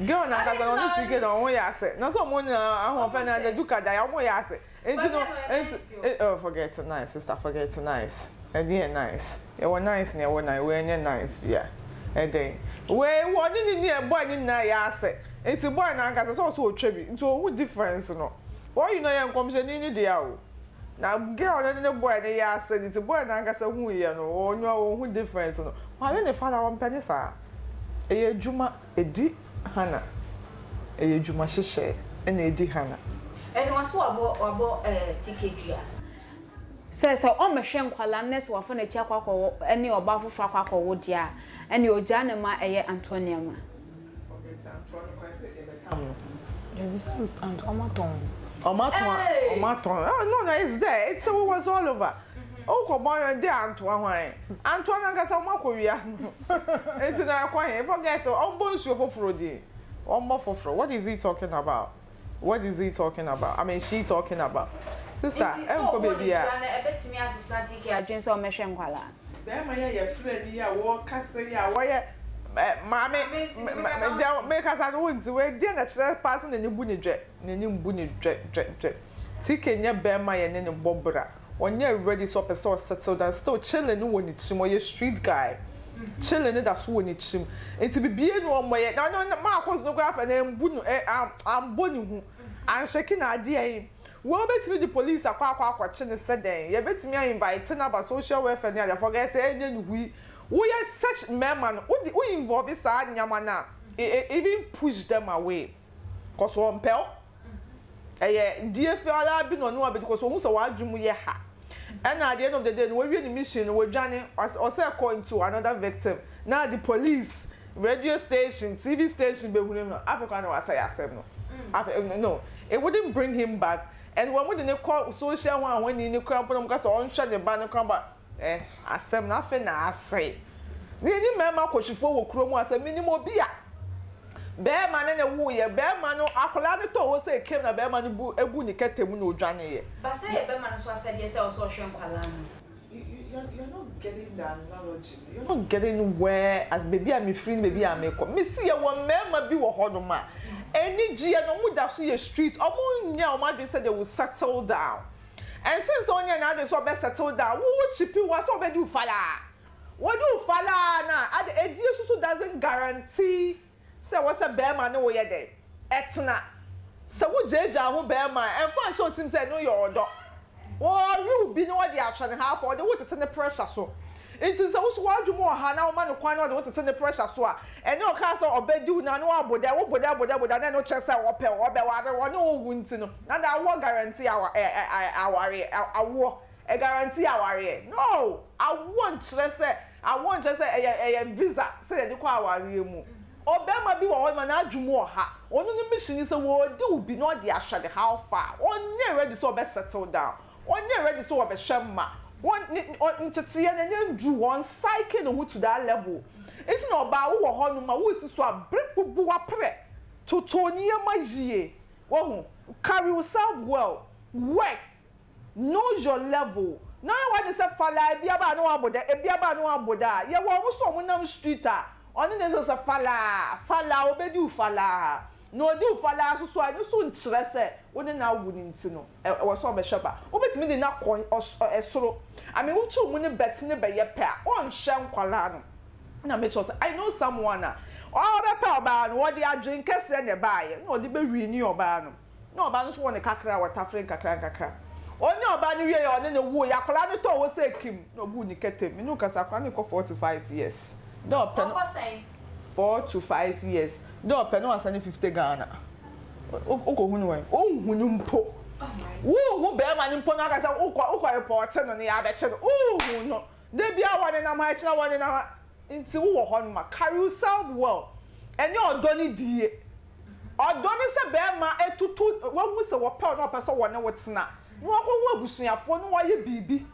girl no ankasa no ɔne TK no ɔmo yɛ ase na sɛ ɔmo nyinaa ahoɔfɛ na ade duka da ɔmo yɛ ase. Nti no nti oh forget nice sister forget nice ɛdeɛ nice yɛwɔ nice na yɛwɔ nice wei ɛnyɛ nice bia ɛdɛn wei wɔ ne ne ne boy ne nyinaa yɛ asɛ nti boy no ankasa sɛ ɔsɛ ɔtwa bi nti ɔhu difference no for you know yɛ nkɔmhyɛni ne dea o na girl no ne ne boy no yɛ asɛ nti boy no ankasa hu yɛ no ɔno ɔhu difference no ware ne fa na ɔmpɛ ne saa ɛyɛ adwuma. Edi Hannah. Ɛyɛ adwuma hyehyɛɛ na edi Hannah. Ɛna ɔse wabɔ wabɔ ɛɛ TK dua. Sɛ sɛ ɔmmɛhwɛ nkwadaa no na sɛ wafa n'akyi akɔ akɔwɔ ɛne ɔbaa foforɔ akɔ akɔwo deɛ a, ɛneɛ ɔgyaa no ma ɛyɛ Antoa nneɛma. Forget Antoa no koraa sɛ yɛbɛtam no. Dabi sɛ Antoa ɔmo atɔn. Ɔmo atɔn ɔmo atɔn oh no no it's there it's it was all over. Wokɔ bɔ no de Antoa hwan? Antoa no ankasa ɔmo akɔ wia no nti na ɛkɔ he? Forget ɔmbɔ nsuo foforo din ɔmmɔ foforo what is he talking about what is he talking about I mean she talking about sister Nti sɛ ɛnkɔ ɔbɔ ne baabi a. dua no ɛbɛtumi asesa TK adwene sɛ ɔmmɛhwɛ nkwadaa. Bɛɛma yi a yɛfrɛ no yi a wɔkasa yi a wɔyɛ maame Maame nti mekasa wo nti. mekasa no wo nti wei deɛ na kyerɛ paa sɛ n'ani bu ne dwɛ n'ani mbu ne dwɛ dwɛ dwɛ TK nyɛ bɛɛma yɛne no bɔ bra. Ɔnyɛ ready sɛ ɔpɛ sɛ ɔ settle down still chilling no wɔ ne tirim ɔyɛ street guy chilling no da so wɔ ne tirim nti bibie no ɔmɔyɛ na ɔno Marcos no koraa fɛ no ambu no eh ambɔ ne hu anhyɛki no adeɛ yi wei wobɛtumi de police akɔ akɔ akɔkye no sɛ dɛn yɛbɛtumi a invite no aba social welfare ne adeɛ forget ɛnyɛ ne hui woyɛ such mmarima no wode wo involve saa nneɛma no a it even push them away cause ɔmpɛ wo. Ɛyɛ die fiara bi na ɔne wo abɛdi cause ohu sɛ w'adwene mu yɛ ha. Ɛna at the end of the day no wawie ne mission no wadwane, ɔsɛ kɔ into another victim na the police, radio station, TV station bɛhunahuna afei koraa na wasɛe asɛm no. Afei no it wouldn't bring him back and wɔn de no kɔ social ho ahoni no koraa mpo na wɔka sɛ ɔnhwɛ ne ba no koraa mpo a Eh, asɛm no afei na asɛe. Na yɛnni mmarima akɔhwifoɔ wɔ kurom ha sɛ menim obi a barima ne ne woeɛ, barima no, akwadaa no tɔɔ hɔ sɛ ekem na barima no bu egu ne kɛtɛ mu na odwaneeɛ. But sɛ ɛyɛ bɛma no nso asɛdeɛ sɛ ɔsɛ ɔhwɛ nkwadaa no. You, you, you're, you're not getting the analogy. You're not getting where as baabi a mefiri ne baabi a mekɔ. Mesi yɛwɔ mmarima bi wɔ hɔnom a anigyeɛ no wɔn da so yɛ street. Wɔn nyɛ wɔn adwene sɛ they will settle down. Ɛnsen sɛ ɔnyɛ n'adwene sɛ ɔbɛ settle down, wo wo chipi wa sɛ ɔbɛdi wo falaa. Wɔdi wo falaa na ade edie soso doesn't guarantee sɛ ɛwɔ sɛ bɛɛma ne wo yɛ dɛn ɛtena. Sɛ wo gyaagyaa ho bɛɛma a, ɛnfa nhyɛ wo tirim sɛ ɛno yɛ ɔdɔ. Ɔɔwe wo bi na ɔde ahwɛ ne ha afa, ɔde wo tete ne pressure so. Nti sɛ wo so w'adwene mu ɔha na woma no kwan na ɔde wo tete ne pressure so a, ɛne ɔkaa sɛ ɔbɛdi wo na ne wabɔ dɛ, wo bo dɛ bo dɛ bo dɛ na ɛno kyerɛ sɛ ɔpɛ wo, ɔbɛware wo, ɔne wo wo nti no, Na da awoɔ guarantee awa ɛ ɛ ɛ awareɛ ɛ awoɔ ɛ guarantee awareɛ no awoɔ nkyerɛ sɛ awoɔ nkyerɛ sɛ ɛyɛ ɛyɛ visa sɛ yɛde kɔ awareɛ mu ɔbɛrima bi wɔ hɔ ma n'adwene mu ɔha ɔno ne mission ne sɛ wɔredi wo bi na ɔde ahwɛ ne how far ɔnyɛ ready sɛ ɔbɛ settle down ɔnyɛ ready sɛ ɔbɛhwɛ mma wɔn ne ɔ nteteɛ no ɛnyɛ nduru hɔ ɔnsaeke ne ho to that level nti na ɔbaa wowɔ hɔ nom a wosi so a bere bubu waprɛ toto nneɛma yie. Wahu? Carry wo self well, work, know your level, na ɔyɛ w'adwene sɛ falaa ebi aba a na wabɔ da, ebi aba a na wabɔ da a, yɛwɔ wɔn nso a wɔnam street a, ɔne ne sɛ falaa, falaa, obedi wo falaa, na odi wo falaa nso so a, ɛno nso nkyerɛ sɛ wo ne no awo no nti no, ɛwɔ sɛ ɔbɛhwɛ ba. Wobɛtumi de no akɔ ɔs ɛsoro. I mean, wotu mu ne bɛte ne bɛyɛ pɛ a, ɔnhwɛ nkwadaa no. Na mekyerɛ wo sɛ I know someone a ɔbɛpɛ ɔbaa no, ɔde adwene kɛseɛ na ɛbaeɛ na ɔde bɛwini ɔbaa no. Na ɔbaa no nso wɔ ne kakra a wɔtafere nkakra nkakra. Ɔne ɔbaa no wieeɛ ɔne no woeɛ, akwadaa no tɔɔ hɔ sɛ kim na ɔguu ne kɛtɛ mu. Me ne wo kasa, akwadaa no rekɔ 4 to 5 years. Na ɔpɛ no. Ɔkɔ sɛn? 4 to 5 years. Na ɔpɛ no wasane 50 Ghana. Wokɔhu no wɛn? Wonhu no mpo. Wonhu bɛrima no mpo no aka sɛ wokɔ wokɔ repɔɔte no na yɛabɛkye no. Wonhu no. Da biara wɔnenam ha, ɛkyena wɔnenam ha. Nti wowɔ hɔ nom a, carry yourself well. Ɛnyɛ ɔdɔ ne die. Ɔdɔ ne sɛ bɛrima atutu, wahu sɛ wɔpɛ wo na ɔpɛ sɛ wɔne wo tena, na wakɔhu abusuafoɔ na wayɛ biribi.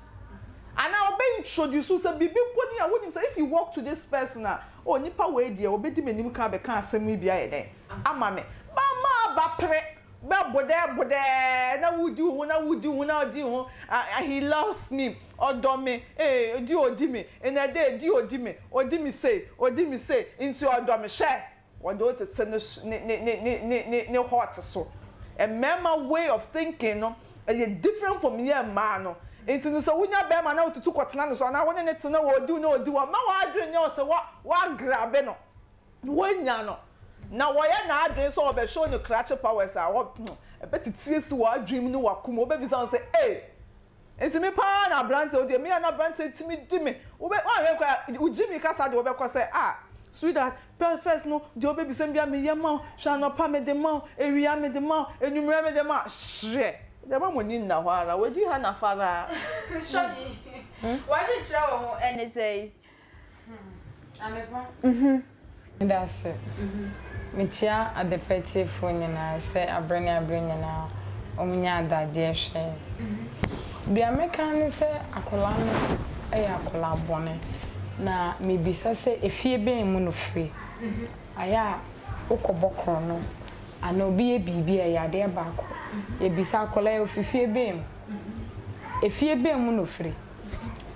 Anaa ɔbɛ introduce wo sɛ biribi mpo ni a, wonim sɛ if you walk to this person a, oh nipa wei deɛ ɔbɛdi m'anim kan abɛka asɛm yi bi ayɛ dɛn ama me. Bɛrima aba pere. Bɛ bodɛɛ bodɛɛ na wodi wo ho na wodi wo ho na wodi wo ho ah he loves me ɔdɔ me eh di odi me in a day di odi me odi me sei odi me sei nti ɔdɔ me hwɛ wɔde wo tete ne ne ne ne ne ne ne hot so mmarima way of thinking no ɛyɛ different from yɛ mmaa no nti no sɛ wonya bɛrima na wotutu kɔtena ne so anaa wo ne ne tena wɔ odi wo na odi wɔ mma w'adwene nyɛ wo sɛ wa wagrabe no. Woenya no, na wɔyɛ n'adwen sɛ ɔbɛ show no krakye powers a, ɔ ɛbɛtete asi w'adwen mu ne w'akoma, wobɛbisa wo sɛ, ei, nti me paa na aberanteɛ, wo deɛ me a na aberanteɛ tumi di me, wobɛ, woanhwɛ koraa a, wo gyimi kasa deɛ wobɛkɔ sɛ, ah, sweetheart, pɛ first no, deɛ wobɛbisa me biara meyɛ ma wo, hwɛ anɔpa mede ma wo, awia mede ma wo, anwummerɛ mede ma wo, hwɛ, deɛ ma mo ani nna hɔ ara, wadi ha na faraa. Sɔni, w'adwenkyerɛ wɔ ho ɛne sɛn? Adepa. Meda ase. Mekyia Adepa atiefoɔ nyinaa sɛ aberɛ ne aberɛ nyinaa wɔn nya adagyeɛ hwɛ yɛn. Deɛ mɛka ne sɛ akwadaa no yɛ akwadaa bɔne na mebisa sɛ efie bɛn mu na ɔfiri? Ayɛ a wokɔbɔ korɔno anaa obi yɛ biribi a ɛyɛ adeɛ baako. Yɛbisa akwadaa yi ɔfiri fie bɛn mu? Efie bɛn mu na ɔfiri?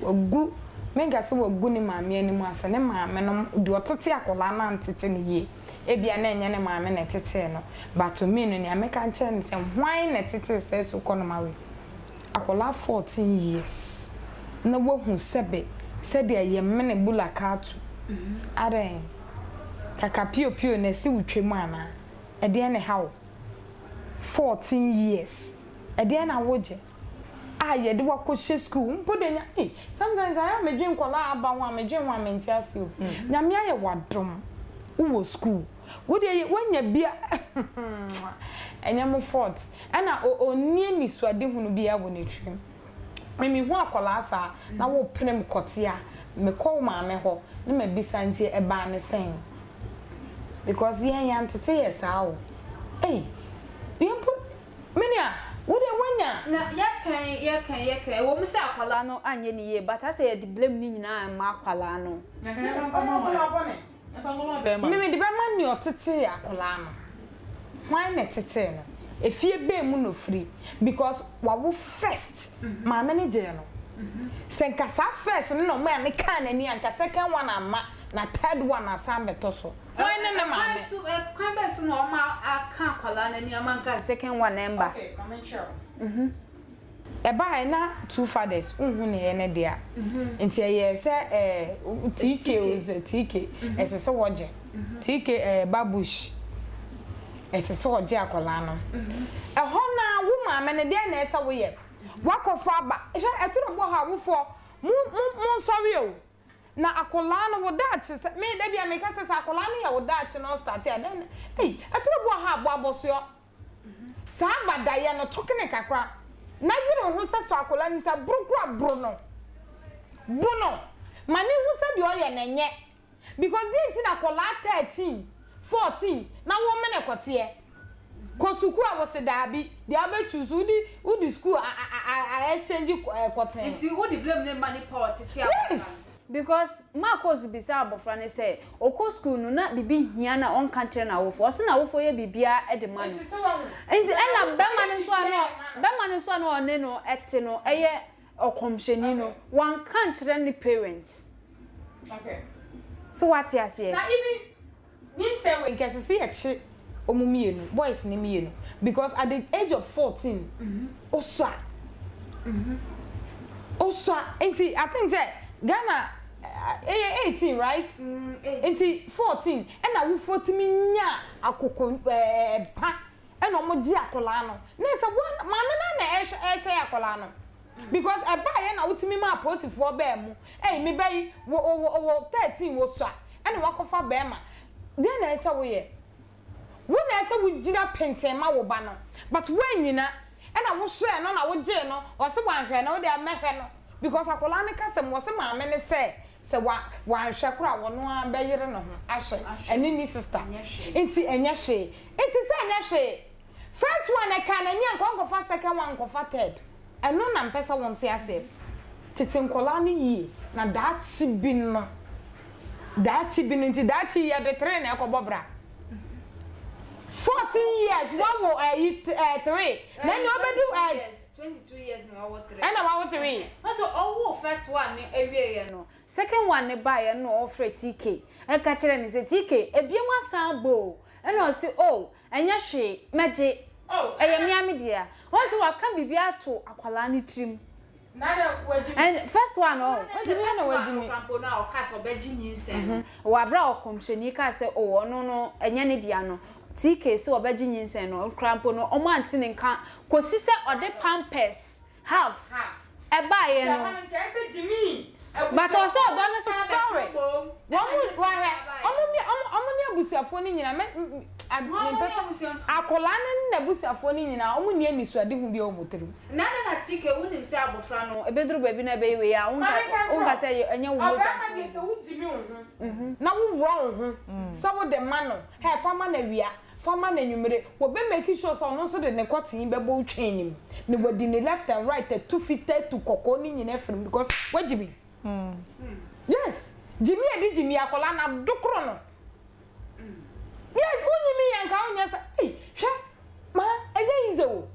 Wagu, menka sɛ wagu ne maame anim ase, ne maame no, deɛ ɔtete akwadaa no antete no yie. Ebia na ɛnyɛ ne maame na ɛtetee no, but to me no, nea mɛka akyerɛ no sɛ, hwan na ɛtetee saa sukɔnoma wei? Akwadaa 14 years na wahu sɛbe sɛdeɛ yɛmene bula kaatu. Adɛn? Kaka piopio na ɛsi wo twam anaa? Ɛdeɛn na ɛha wo? 14 years, ɛdeɛn na wogye? a yɛde wo akɔhyɛ school mpo de nya ei sometimes ayɛ a medwen nkɔlaa aba ho a medwen ho a mente ase o nyame ayɛ wadom wowɔ school wo deɛ yɛ woanya bi a ɛnyɛ mo fault ɛna ɔnni anisoadehunu biara wɔ ne tirim me mehu akɔlaa saa na wo pene me kɔte a mekɔ wo maame hɔ na mabisa nti ɛbaa ne sɛn because yɛn yɛantete yɛ saa o ei yɛn mpo Me nua, wo deɛ woanya. Na yɛkɛn yɛkɛn yɛkɛn ɛwɔ mu sɛ akwadaa no anyɛ ne yie but asɛ yɛde blame ne nyinaa ma akwadaa no. Yes, ɔyɛ akwadaa bɔne. Me mede bɛma nea ɔtetee akwadaa no. Hwan na ɛtetee no? Efie bɛn mu na ofiri? Because wawo first, maame no gyee no. Sɛ nka saa first no na ɔmaa no kaa n'ani a, nka second one amma, na third one asan abɛtɔ so. Hwan ne ne maame? Ɛkwan so ɛkwan bɛn so na ɔma aka akwadaa no ani ama nka second one ɛmba. Okay, ma me nkyerɛ wo. Mhm. Ɛbaeɛ na two fathers nhu ne yɛ ne dea. Nti ɛyɛɛ sɛ ɛɛ TK o sɛ TK ɛsɛ sɛ wɔgye. TK ɛɛ Babush ɛsɛ sɛ ɔgye akwadaa no. Ɛhɔ no ara wo maame no deɛn na ɛsɛ sɛ woyɛ? Woakɔfa aba. Hwɛ ɛtoro bi wɔ hɔ a awofoɔ mo mo monsɔre o. Na akwadaa no wo daakye sɛ me da bi a meka sɛ sɛ akwadaa no yɛ wo daakye na ɔstarte a dɛn ei ɛtoro bi wɔ ha a bɔ abɔsoɔ saa badayɛ no tokene kakra na yere wo ho sɛ sɔ akwadaa no sɛ boro kora boro no bo no ma ne hu sɛ deɛ ɔyɛ no ɛnyɛ because deɛ nti na akwadaa 13 14 na wo mene kɔteɛ Kɔ sukuu a wose daabi, deɛ wobɛ choose wode wode sukuu a a a exchange kɔtee. Nti wode blame no ma nipa a ɔtete abɔfra no? Yes! Because Marcos bisaa abɔfra no sɛ ɔkɔ sukuu no na biribi hia no a ɔnka nkyerɛ n'awofoɔ. Ɔse n'awofoɔ yɛ biribiara de ma no. Nti sɛ wahu, Nti sɛ ɛna n'awofoɔ bɛrima yɛ no nso a na biribiara ma no. bɛrima no nso a na ɔne no te no yɛ ɔkɔmhyɛni no, Okay. wanka ankyerɛ ne parents. Okay. So wate aseɛ? Na even Nyinsɛn wei nka ɛsɛ sɛ yɛkye ɔmo mmienu boys no mmienu because at the age of 14 osua osua nti I think sɛ Ghana ɛyɛ 18 right nti 14 ɛna awofoɔ tumi nya akoko ɛɛ pa ɛna ɔmo gye akwadaa no na ɛsɛ wɔn maame no na ɛhwɛ ɛsɛe akwadaa no because ɛbaa yɛ na wotumi ma apolisifoɔ bɛɛ mu ɛyi me ba yi wɔ wɔ wɔ 13 wɔ sua ɛna wakɔfa bɛɛma deɛ na ɛsɛ woyɛ wo na ɛsɛ wogyina penten ma wo ba no but woanyina. Ɛna wo hwɛɛ no na wo gyee no, ɔse wanhwɛ no, wo deɛ mɛhwɛ no because akwadaa no kasa mu ɔse maame no sɛ sɛ wa wanhwɛ koraa ɔno ara bɛyere ne ho ahwɛ ɛne ne sister nti ɛnyɛ hwee nti sɛ ɛnyɛ hwee first one ɛkaa n'ani a nka ɔnkɔfa second one nkɔfa third ɛno na mpɛ sɛ wonte aseɛ tete nkwadaa no yie na daakye bi no daakye bi no nti daakye yɛde tere na ɛkɔbɔ bra. 14 years wawo ɛyi ɛɛ 3 na ɛna ɔbɛdu ɛɛ. 22 years na wawo 3 ɛna wawo 3. Nso ɔwo first one ne awie yɛ no second one ne ba yɛ no ɔfrɛ TK ɛka kyerɛ ne sɛ TK ebiem asan abɔ o ɛna ɔsi oh ɛnyɛ hwee mɛgye ɛyɛ mea me dea wɔn sɛ waka biribi ato akwadaa ne tirim. And first one oh, first one no krampo no a ɔka sɛ ɔbɛgye nyinsɛn no wɔ abere a ɔkɔmhyɛni kaa sɛ oh ɔno no ɛnyɛ ne dea no TK sɛ ɔbɛgye nyinsɛn no krampo no ɔmo ante ne nka kɔsi sɛ ɔde pampers half ɛbaeɛ no but ɔsɛ ɔdɔ no san bɛka bom. Wɔn mu wɔhwɛ wɔn ne wɔn ne abusuafoɔ no nyinaa mɛ mempɛ sɛ akwadaa no ne n'abusuafoɔ no nyinaa wɔn nni anisoadehu biara wɔ wɔn tirim. Na adɛn na TK wonim sɛ abɔfra no ɛbɛduru baabi na ɛbɛyɛ wei a wonka sɛ ɛnyɛ wo mogya nti. Ɔbarima deɛ sɛ wogyimi wo ho na woworɔ wo ho sɛ wode ma no hɛ fa ma no awia fa ma no anwummere wɔbɛ make sure sɛ ɔno nso de ne kɔtee bɛbɔ wo twɛn nim na wadi ne left and right atu fitaa atu kɔkɔɔ ne nyinaa afiri mu because wagyimi. Yes gyimi edi gyimi akwadaa no adokoro no yes wonyimi yɛ nka wonyɛ sa ei hwɛ ma ɛnyɛ easy o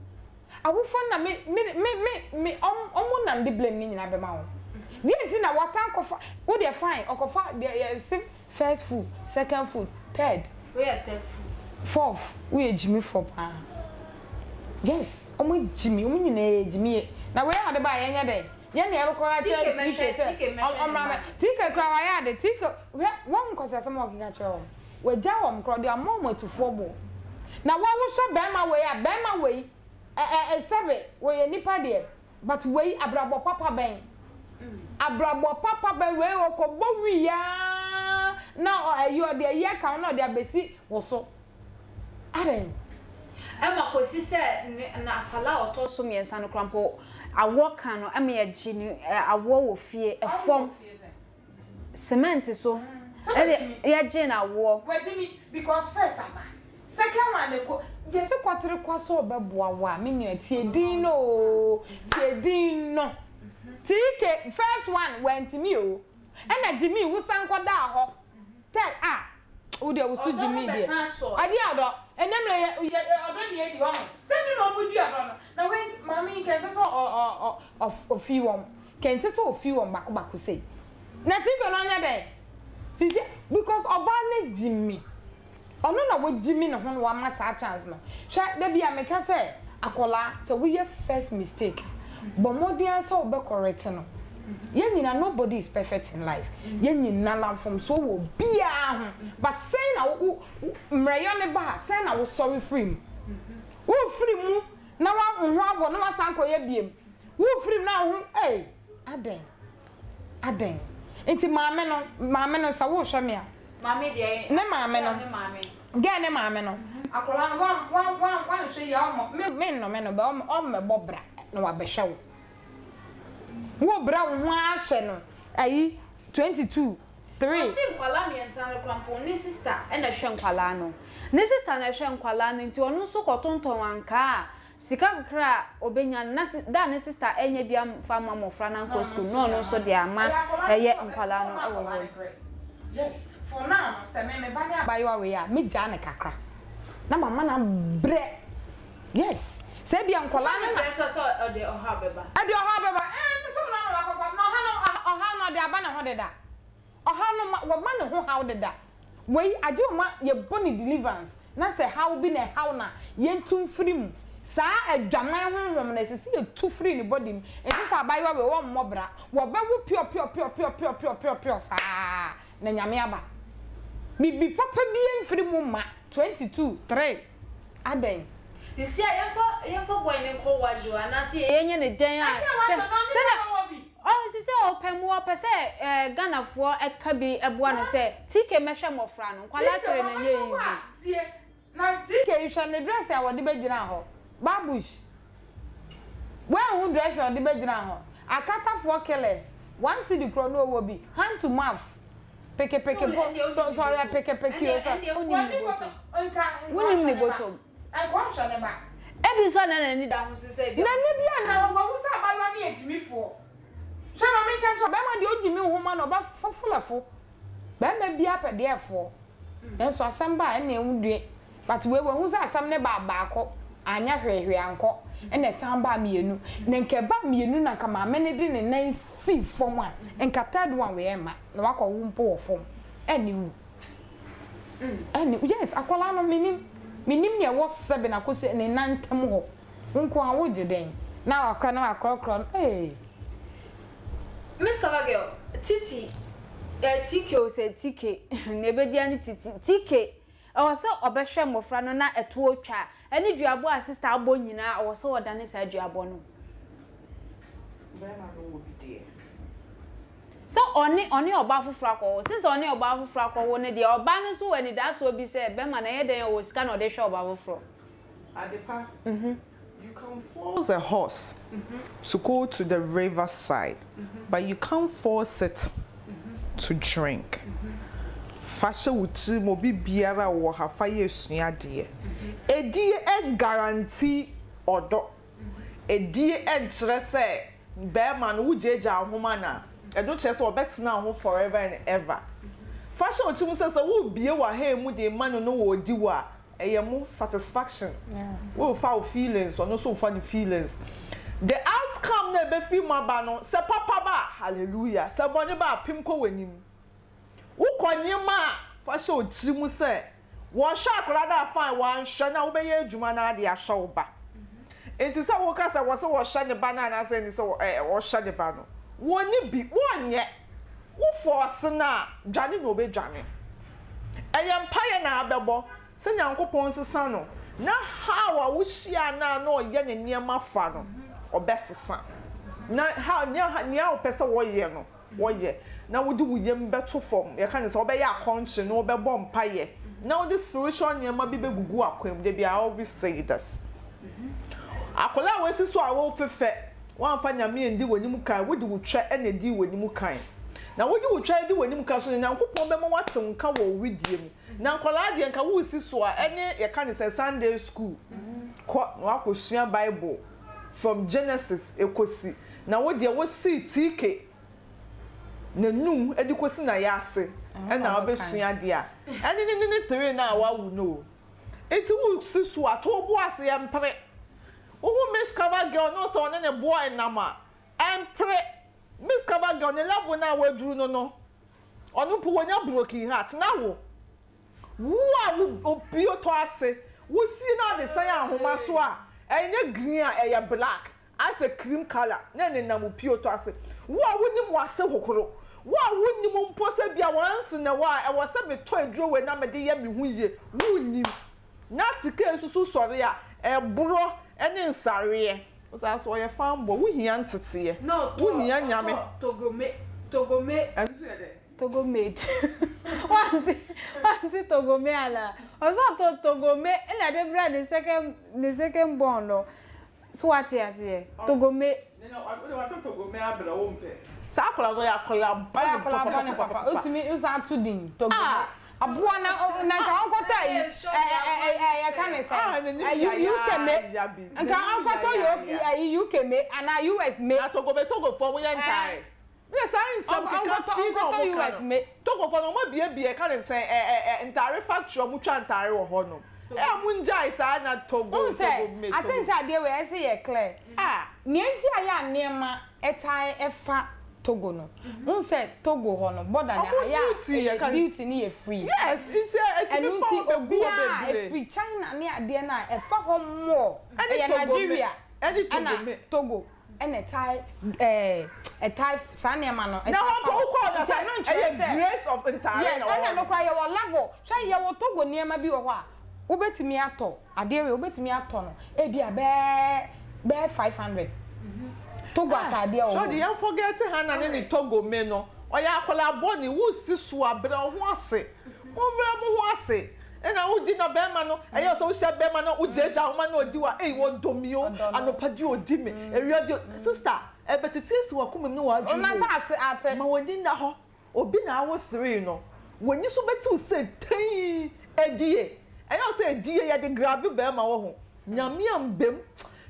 awofo na me me me me me ɔm ɔmo nam de blame ne nyinaa bɛma wɔn deɛ nti na wasan kɔfa wo deɛ fine ɔkɔfa deɛ yɛ se First food, second food, third. Woyɛ third food. Fourth, woyɛ gyimifoɔ paa. Yes, wɔn gyimi, wɔn nyinaa yɛ gyimie. Na wei a ɔde baa yɛnyɛ dɛn? Yɛn na yɛbɛkɔ akyerɛ TK sɛ ɔmmra mɛ. TK koraa wayɛ ade. TK, hwɛ wɔn nkwaseasɛm a ɔkeka kyerɛ wɔn. Wagya wɔn koraa, ɔde ama wɔn atufoɔ boɔ. Na wo a wohwɛ bɛrima wei a, bɛrima wei, ɛ ɛ sɛbe, wɔyɛ nipa deɛ. But wei abrabɔ papa bɛn? Abrabɔ papa bɛn wei ɔkɔbɔ wii aa na ɛyi ɔde ayi aka ho na ɔde abɛsi wo so. Adɛn? Ɛma kɔsi sɛ ne na akwadaa a ɔtɔ so mmiɛnsa no koraa mpo awoɔ ka no ɛma yɛgye no awoɔ wɔ fie ɛfam. Cement so ɛna yɛgye no awoɔ. Wagye mi because first aba second one ne kɔ yɛse kɔtere kwa sɛ ɔbɛboa wo a me nua tie din no oo tie din no TK first one wantumi oo ɛna gyimii wo san kɔ daa hɔ tell ah wo deɛ wo so gyimii deɛ ɛdeɛ ɔdɔ ɛnɛ mmerɛ yɛ yɛ ɔdɔ ne adi hɔ no sɛ ne na ɔmo di ɔdɔ no na wei maame yi kɛnsɛ sɛ ɔ ɔ ɔ ɔfi wɔn Kɛ ɛnsɛ sɛ ofi wɔn baako baako sei. Na TV no ɔnyɛ dɛn? Sisi because ɔbaa no gyimi. Ɔno na wagyimi ne ho na wama saa chance no. Hwɛ da bi a meka sɛ akwadaa sɛ woyɛ first mistake a, bɔ mmɔden ara sɛ wobɛ correct no. Yɛn nyinaa nobody is perfect in life. Yɛn nyinaa na mfomsoɔ wɔ obiara ho. But sɛn na wo wo mmerɛyɔ no ba a sɛn na wosɔre firi mu? Wofiri mu na wa wo ho abɔ na wasan kɔyɛ biem. Wo firi mu na wo ho ei adɛn adɛn nti maame no maame no sɛ wo hwɛ me a. Maame deɛ ne maame no girl ne maame no akwadaa no wan wan wan wanhwɛ yie a ɔmmɔ me me nnome no bɛ ɔmmɛbɔ bra na wabɛhwɛ wo wo bra wo ho ara hwɛ no ayi 22 3. Ɔse nkwadaa mmiɛnsa no koraa mpo ne sister na ɛhwɛ nkwadaa no ne sister na ɛhwɛ nkwadaa no nti ɔno nso kɔtontɔn ankaa a Sika kakra a ɔbɛnya no, na da a ne sista annya bi amfa amma mmɔfra no ankɔ sukuu no, na ɔno nso de ama ɛyɛ nkwadaa no wɔ hɔ. Yes, for now no, sɛ me me ba ne abaayewa wei a, me gyaa no kakra na mama no abrɛ. Yes, sɛ ebia nkwadaa no na. Brɛ nso sɛ ɔde ɔhaw bɛba. Ɛde ɔhaw bɛba, ɛɛ me so na na wakɔfa, na ɔha no, ɔhaw no ɔde aba ne ho deda. Ɔhaw no ma wɔma ne ho haw deda. Wei agye ɔma yɛbɔ no deliverance na sɛ haw bi na ɛhaw no a yɛntu mfiri mu. Saa adwaman honhom no ɛsɛ sɛ yɛtu firi ne body mu. Ɛnsɛ sɛ abaayewa wei ɔmmɔ bra. Wɔbɛwo piɔpiɔpiɔpiɔpiɔpiɔpiɔ saa na Nyame aba. Biribi papa biara mfiri mu mma. 22, 3. Adɛn? Sisi a yɛmfa yɛmfa boy no nkɔ wadwo anaasɛ yɛnyɛ no dɛn a sɛ sɛdeɛ ɔn sisi a ɔpɛ mmoa ɔpɛ sɛ ɛɛ Ghanafoɔ ɛka bi ɛboa no sɛ TK mɛhwɛ mmɔfra no nkwadaa tere no ɛnyɛ easy. Na TK hwɛ ne dress a wɔde bɛgyinaa hɔ babush. Woanhu dressing a ɔde bɛgyina ho. Akatafoɔ killers, one cedi korɔ no ɔwɔ bi, hand to mouth, pekepeke po, so so ɔyɛ pekepeke o sɛ. Ɛndeɛ wonim ne bɔtɔm. Wonim ne bɔtɔm. Nkɔnhyɛ ne ba. Ebi nso a na n'ani da ho so sɛ ebia. N'ani bi a na. Na wahu sɛ abaayewa no yɛ gyimifoɔ. Hwɛ ma menka nkyerɛ wo, bɛrima deɛ ɔgye me nhoma na ɔba fofolɛfo. Bɛrima biara pɛ deɛ ɛfoɔ. Nanso asɛm ba a ɛnna ɛho due. But wei wahu sɛ asɛm no baa baako, anyɛ hwee hwee ankɔ, ɛnna ɛsan baa mmienu. Na nka ɛbaa mmienu na nka maame no de ne nan sii fam a, nka third one wei ɛmma. Na wakɔwo mpo wɔ fam. Ɛnne wu. Ɛnne, yes, akwadaa no menim, menim nea ɛwɔ sɛbe na akosua ne nan ntam hɔ. Wo nko ara wogye dɛn? Na wakora na wakorɔkorɔ no, ee. Miss Cover Girl, Titi, eh, TK o sɛ TK, nea ɛbɛdi ara ne Titi, TK, ɛwɔ sɛ ɔbɛhwɛ mmɔfra no na ɛtoɔ twa, ɛne duabɔ a sista abɔ nyinaa, ɛwɔ sɛ ɔdane saa duabɔ no. Bɛrima no wɔ bi deɛ. Sɛ ɔne ɔne ɔbaa foforɔ akɔwo, since ɔne ɔbaa foforɔ akɔwo no deɛ, ɔbaa no nso wɔ anidasoɔ bi sɛ bɛrima no ɛyɛ dɛn ɔwɔ sika na ɔde hwɛ ɔbaa foforɔ. Adepa, you can force a horse to go to the river side but you can't force it to drink. Fa hyɛ wo tirim obi biara a ɔwɔ ha fa yɛ suadeɛ. Ɛdie ɛnguarantee ɔdɔ. Ɛdie ɛnkyerɛ sɛ bɛɛma no wo gyaagyaa wo ho ma no a, ɛno kyerɛ sɛ ɔbɛtena wo ho forever and ever. Fa hyɛ wo tirim sɛ sɛ worebue w'ahan mu de rema no na ɔredi wo a, Ɛyɛ mo satisfaction. Wo fa wo feelings, ɔno nso fa ne feelings. The outcome na ɛbɛfiri mu aba no, sɛ papa ba a, hallelujah. Sɛ bɔne ba a, pem kɔ w'anim. Wokɔ nneɛma a, fa hyɛ wo tiri mu sɛ, wɔhwɛ akwadaa no a fine, wɔanhwɛ no a, wobɛyɛ adwuma no ara de ahwɛ wo ba. Nti sɛ woka sɛ wɔse wɔhwɛ ne ba no anaasɛ ɛni sɛ wɔhwɛ ne ba no, wɔnni bi, wɔnyɛ. Wo fɔɔse no a, dwane na ɔbɛdwane. Ɛyɛ mpaeɛ na abɛbɔ sɛ Nyankopɔn nsesa no, na how a wohyiaa no a na ɔyɛ ne nneɛma fa no, ɔbɛsesa. Na how, nea, nea wopɛ sɛ wɔyɛ no, wɔyɛ. Na wode wo yam bɛto fam, yɛka no sɛ wobɛyɛ akɔnkye na wobɛbɔ mpaeɛ, na wode spiritual nneɛma bi bɛgugu w'akwan mu. Dabi, I always say this. Akwadaa a wasi so a wofefɛ, woamfa Nyame andi w'anim kan, wode wo twɛ na edii w'anim kan. Na wode wo twɛ di w'anim kan so no, Nyankopɔn bɛma woate wo nka wɔ wo wedeɛ mu. Na nkwadaa deɛ nka woresi so a, ɛne yɛka no sɛ Sunday school, kɔ na woakɔsua Bible from Genesis ɛkɔsi, na wo deɛ wosii TK n'anum de kɔsi n'ayase ɛna wobɛsua adeɛ a, ɛne ne ne ne three no a woawo no o. Nti wosi so a, to wo bo ase, ɛmpere. Wohu Miss Cover Girl no sɛ ɔne ne boy nam a, ɛmpere. Miss Cover Girl ne level no a waduru no no, ɔno mpo wanya broken heart. Na wo, wo a wo pio tɔ ase, wosi no adesan ahoma so a, ɛnyɛ green a, ɛyɛ black. Ayɛ sɛ cream colour na ɛnenam wo pio tɔ ase. Wo a wonnim w'ase hohoro, wo a wonnim mpo sɛ ebia once in a while ɛwɔ sɛ metɔ aduro wei na mede yɛ me ho yie, wonnim. Na atikei nso so sɔre a, ɛborɔ ne nsareɛ. Wo saa so ɔyɛ fanbɔ, wohia nteteɛ, Na ɔtɔ wohia Nyame. ɔtɔ togome togome. Ɛno nso yɛ dɛn? Togo made. Wante wante togome anaa? Ɔsɛ ɔtɔ togome ɛna de brɛ ne second ne second born no. So wate aseɛ? Togome. Wode watɔ togome abrɛ wo mpɛ. Saa akwadaa no ɔyɛ akwadaa bɔne Ɔyɛ akwadaa bɔne papa. Wotumi wosan ato din togome. Aboa na na nka ɔnkɔtɔ ayi ɛ ɛ ɛ yɛka ne sɛ ayi UK me nka ɔnkɔtɔ ayi UK me anaa US me. Na togome Togofoɔ mo yɛ ntaare. Meyɛ saa nsɛm keka fi na ɔmo ka no. Togo fo no ɔmo abiebie ɛka ne sɛn ɛ ɛ ɛ ntaare factory ɔmo twa ntaare wɔ hɔ nom ɛ ɔmo ngyae saa na Togo Wohu sɛ, Togo me I think Togo. sɛ adeɛ wei ɛsɛ yɛ clear. Ah. Nea nti a yɛ a nneɛma ɛtae ɛfa Togo no, wohu sɛ Togo hɔ no border no Ɔmo ayɛ a duty yɛ ɛyɛ ka duty no yɛ free. Yes nti ɛtumi Ɛno fa nti hɔ bɛgu hɔ obiara a bebree. ɛfiri China ne adeɛ no a ɛfa hɔ more Ɛne ɛyɛ Togo me Nigeria ɛne Togo ɛna me. Togo. ɛna ɛtae ɛɛ ɛtae saa nneɛma no Na ɛtae hɔ fa mpo hɔ wokɔɔ na nti sɛ ɛno nkyerɛ ɛyɛ sɛ grace of ntaare yes na ɛwɔ ɛna hɔ no no. koraa yɛwɔ level hwɛ yɛwɔ Togo nneɛma bi wɔ hɔ a wobɛtumi atɔ adeɛ wei wobɛtumi atɔ no ebi a bɛɛ bɛɛ 500 Togo Ah, ataadeɛ wɔ hɔ Shorty, yɛn forget Hannah ne ne Togo me no. Ɔyɛ akwadaa bɔne, wosi so a, brɛ wo ho ase. Mommrɛ mo ho ase. Ɛna wodi na bɛrima no ɛyɛ sɛ wohyia bɛrima no wogyaagyaa wo ma na odi wa ei wɔdɔ mi o anɔpa di odi me awia di sister ɛbɛtete asi w'akoma mu ne w'adwene mu o ma w'ani nna hɔ obi na awo three no w'ani so bɛtew sɛ tɛnn adie ɛyɛ sɛ adie yɛde grabe bɛrima wɔ ho Nyame ambam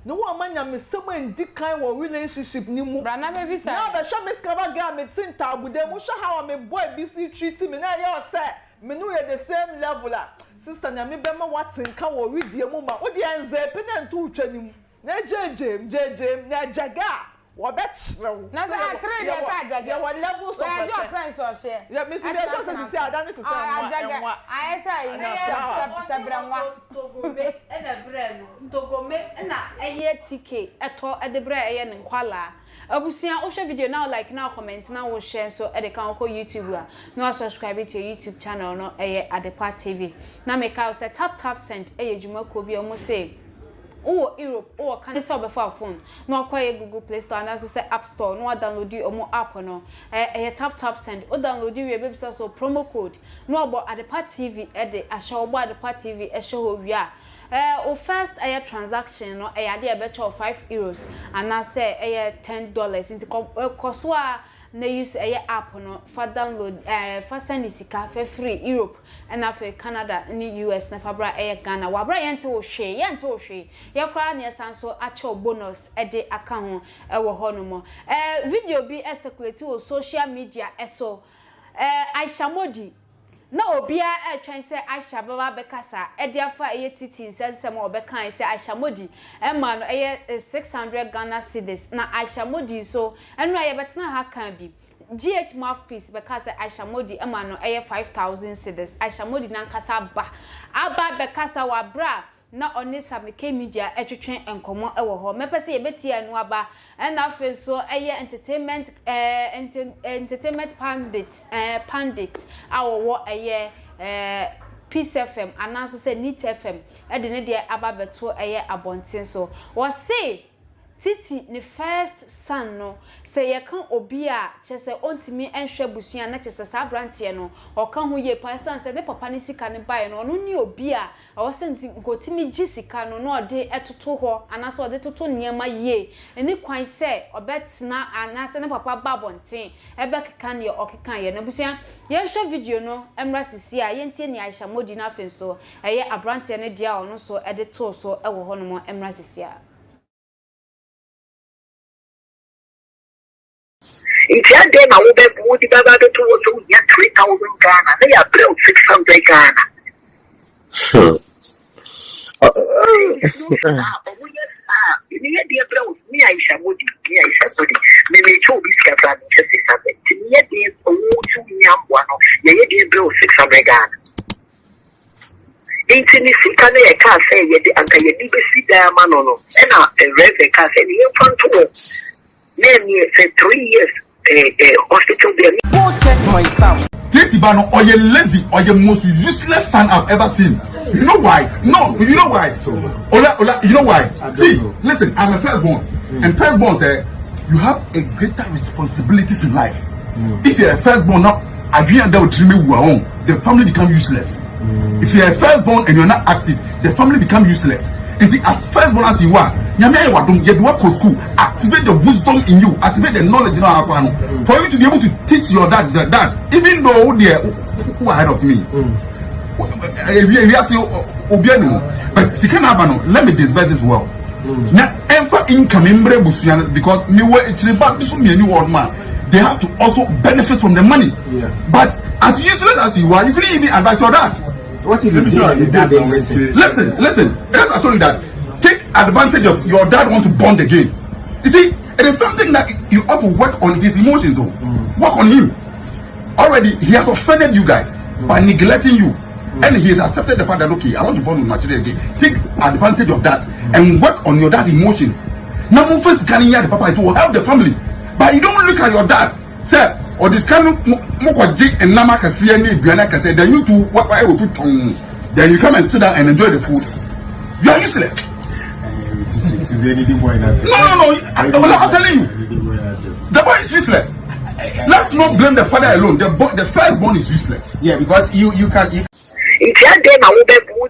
na woamma nyamesɛm andi kan wɔ relationship no mu Bra na bɛbisa na yɛn. bɛhwɛ me scava girl mete ntaabodan mu hwɛ how a me boy bi si treat me na ɛyɛ wo sɛ me ne wo yɛ the same level a sister Nyame bɛma woate nka wɔ wedeɛ mu ma wodeɛ nzepe na nto wo twa no mu na gyeegyeem gyeegyeem na agyagɛ a Wɔbɛkyerɛ wo. Na sɛ atere deɛ sɛ agyagɛ. Yɛwɔ levels of Wɔyɛ agye ɛkyɛ. ɔpɛ nsɔhyeɛ. Yɛ mesi deɛ ɛhyɛ sɛ sisi ada ne te sɛ nwa nwa. Ayɛ sɛ ayi Ana sɛ brɛ nwa. Ntogome na ɛbrɛɛ no ntogome na ɛyɛ TK ɛtɔ de brɛ ɛyɛ ne nkwalaa abusua wohwɛ video na wo like na wo comment na wo share nso de ka ho kɔ YouTube a na wa subscribe to yɛ YouTube channel no ɛyɛ Adepa TV na meka wo sɛ tap tap send ɛyɛ dwuma kuo bi a wɔn se wowɔ Europe wowɔ Canada sɛ wobɛfa wo phone na wakɔ ɛyɛ Google Play Store anaa nso sɛ App Store na wadownloadi ɔmo app no. Ɛyɛ ɛyɛ tap tap send. Wo downloadi wie a ɛbɛbisa sɛ wo promo code na wabɔ Adepa TV de ahyɛ hɔ. Wobɔ Adepa TV hyɛ hɔ wie a, ɛɛ wo first ɛyɛ transaction no ɛyɛ adeɛ a ɛbɛkyɛ wo five euros anaa sɛ ɛyɛ ten dollars. Nti kɔ kɔ so ara na use ɛyɛ app no fa download ɛɛ fa send sika fa firi Europe ɛna afei Canada ne US na fa bra ɛyɛ Ghana. Wɔ abere a yɛnte wo hwee, yɛnte wo hwee. Yɛ koraa na yɛsan nso akyɛ wo bonus de aka ho wɔ hɔ nom. Eh, video bi circulate wɔ social media so. Eh, Aisha Modi, na obiara retwɛn sɛ Aisha bɛba abɛkasa de afa ɛyɛ Titi nsɛnsɛm a ɔbɛkae sɛ Aisha Modi maa no ɛyɛ 600 Ghana cedis. Na Aisha Modi nso, ɛnora yɛbɛtenaa ha kaa bi. GH Mouthpiece bɛkaa sɛ Aisha Modi ma no ɛyɛ 5,000 cedis. Aisha Modi n'ankasa aba aba abɛkasa wɔ aberɛ a na ɔne Sammy K Media retwetwe nkɔmmɔ wɔ hɔ. Mɛpɛ sɛ yɛbɛtie ɛno aba. Ɛna afei nso ɛyɛ entertainment eh, entertainment pandit eh, pandit a wɔwɔ ɛyɛ eh, Peace FM anaa nso sɛ Neat FM de ne deɛ aba abɛto ɛyɛ abɔnten so. Wɔse Titi ne first son no, sɛ yɛka obi a kyerɛ sɛ ɔntumi nhwɛ abusua a na kyerɛ sɛ saa abranteɛ no ɔka ho yie paa ɛsiane sɛ ne papa ne sika no baeɛ no ɔno ne obi a ɛwɔ sɛ nti nka ɔtumi gye sika no na ɔde toto hɔ anaasɛ ɔde toto nneɛma yie. Ɛnni kwan sɛ ɔbɛtena anaasɛ ne papa ba abɔnten bɛkeka deɛ ɔkekaeɛ no. Abusua, yɛnhwɛ video no mmra sesie a yɛntie nea Aisha Modi no afei nso ɛyɛ abranteɛ no deɛ a ɔno nso de too so wɔ hɔnom mmra sesie a. Nti adɛn na wobɛ wode bɛba abɛto hɔ sɛ wohia 3000 Ghana na yɛabrɛ wo 600 Ghana? Ɔmo yɛ saa meyɛ deɛ brɛ wo me Aisha Modi me Aisha Modi me mekyɛ obi sika koraa menkyɛ 600 nti meyɛ deɛ wo sɛ wohia mmoa no yɛyɛ deɛ brɛ wo 600 Ghana. Nti ne sika no yɛkaa sɛ yɛde anka yɛde bɛsi dan ama no no ɛna Rev kaa sɛ ne yɛmfa nto hɔ na ɛneɛ sɛ 3 years eh, eh, hospital bill. Go check my stuff. Titi ba no ɔyɛ lazy ɔyɛ most useless son I've ever seen you know why no you know why ola ola you know why see listen I'm a first born mm. and first born sɛ you have a greater responsibilities in life mm. if you're a first born now adwene ada otiri mi wu ahon the family become useless mm. if you're a first born and you're not active the family become useless nti as first born as you are nyame ayɛ wadom yɛde wakɔ school activate the wisdom in you activate the knowledge in our akwa no for you to be able to teach your dad dad even though wo deɛ wo ahead of me ewiase obi anim but sika na aba no let me disburse it well na ɛnfa income mbrɛ busua no because mi wɔ akyire ba bi so mmienu wɔ ɔnom a they have to also benefit from the money yeah. but as useless as you are you couldn't even advise your dad. What if you did the dad didn't listen? Listen, listen. As I told you that take advantage of your dad want to bond again. You see, it is something that you ought to work on his emotions. Oh. Mm. Work on him. Already, he has offended you guys mm. by neglecting you. Mm. And he has accepted the fact that, okay, I want to bond with my children again. Take advantage of that mm. and work on your dad's emotions. Now, move first, can you papa, it will help the family. But you don't look at your dad. Sir, or this kind of mokɔgye nnam akɛseɛ ne aduane akɛseɛ then you two wa wa ɛwɔ tu tɔn then you come and sit down and enjoy the food you are useless. No, no, no. I, I'm telling you, the boy is useless. Let's not blame the father alone. The boy, the firstborn is useless. Yeah, because you you can you. Nti adɛn na wobɛ wo.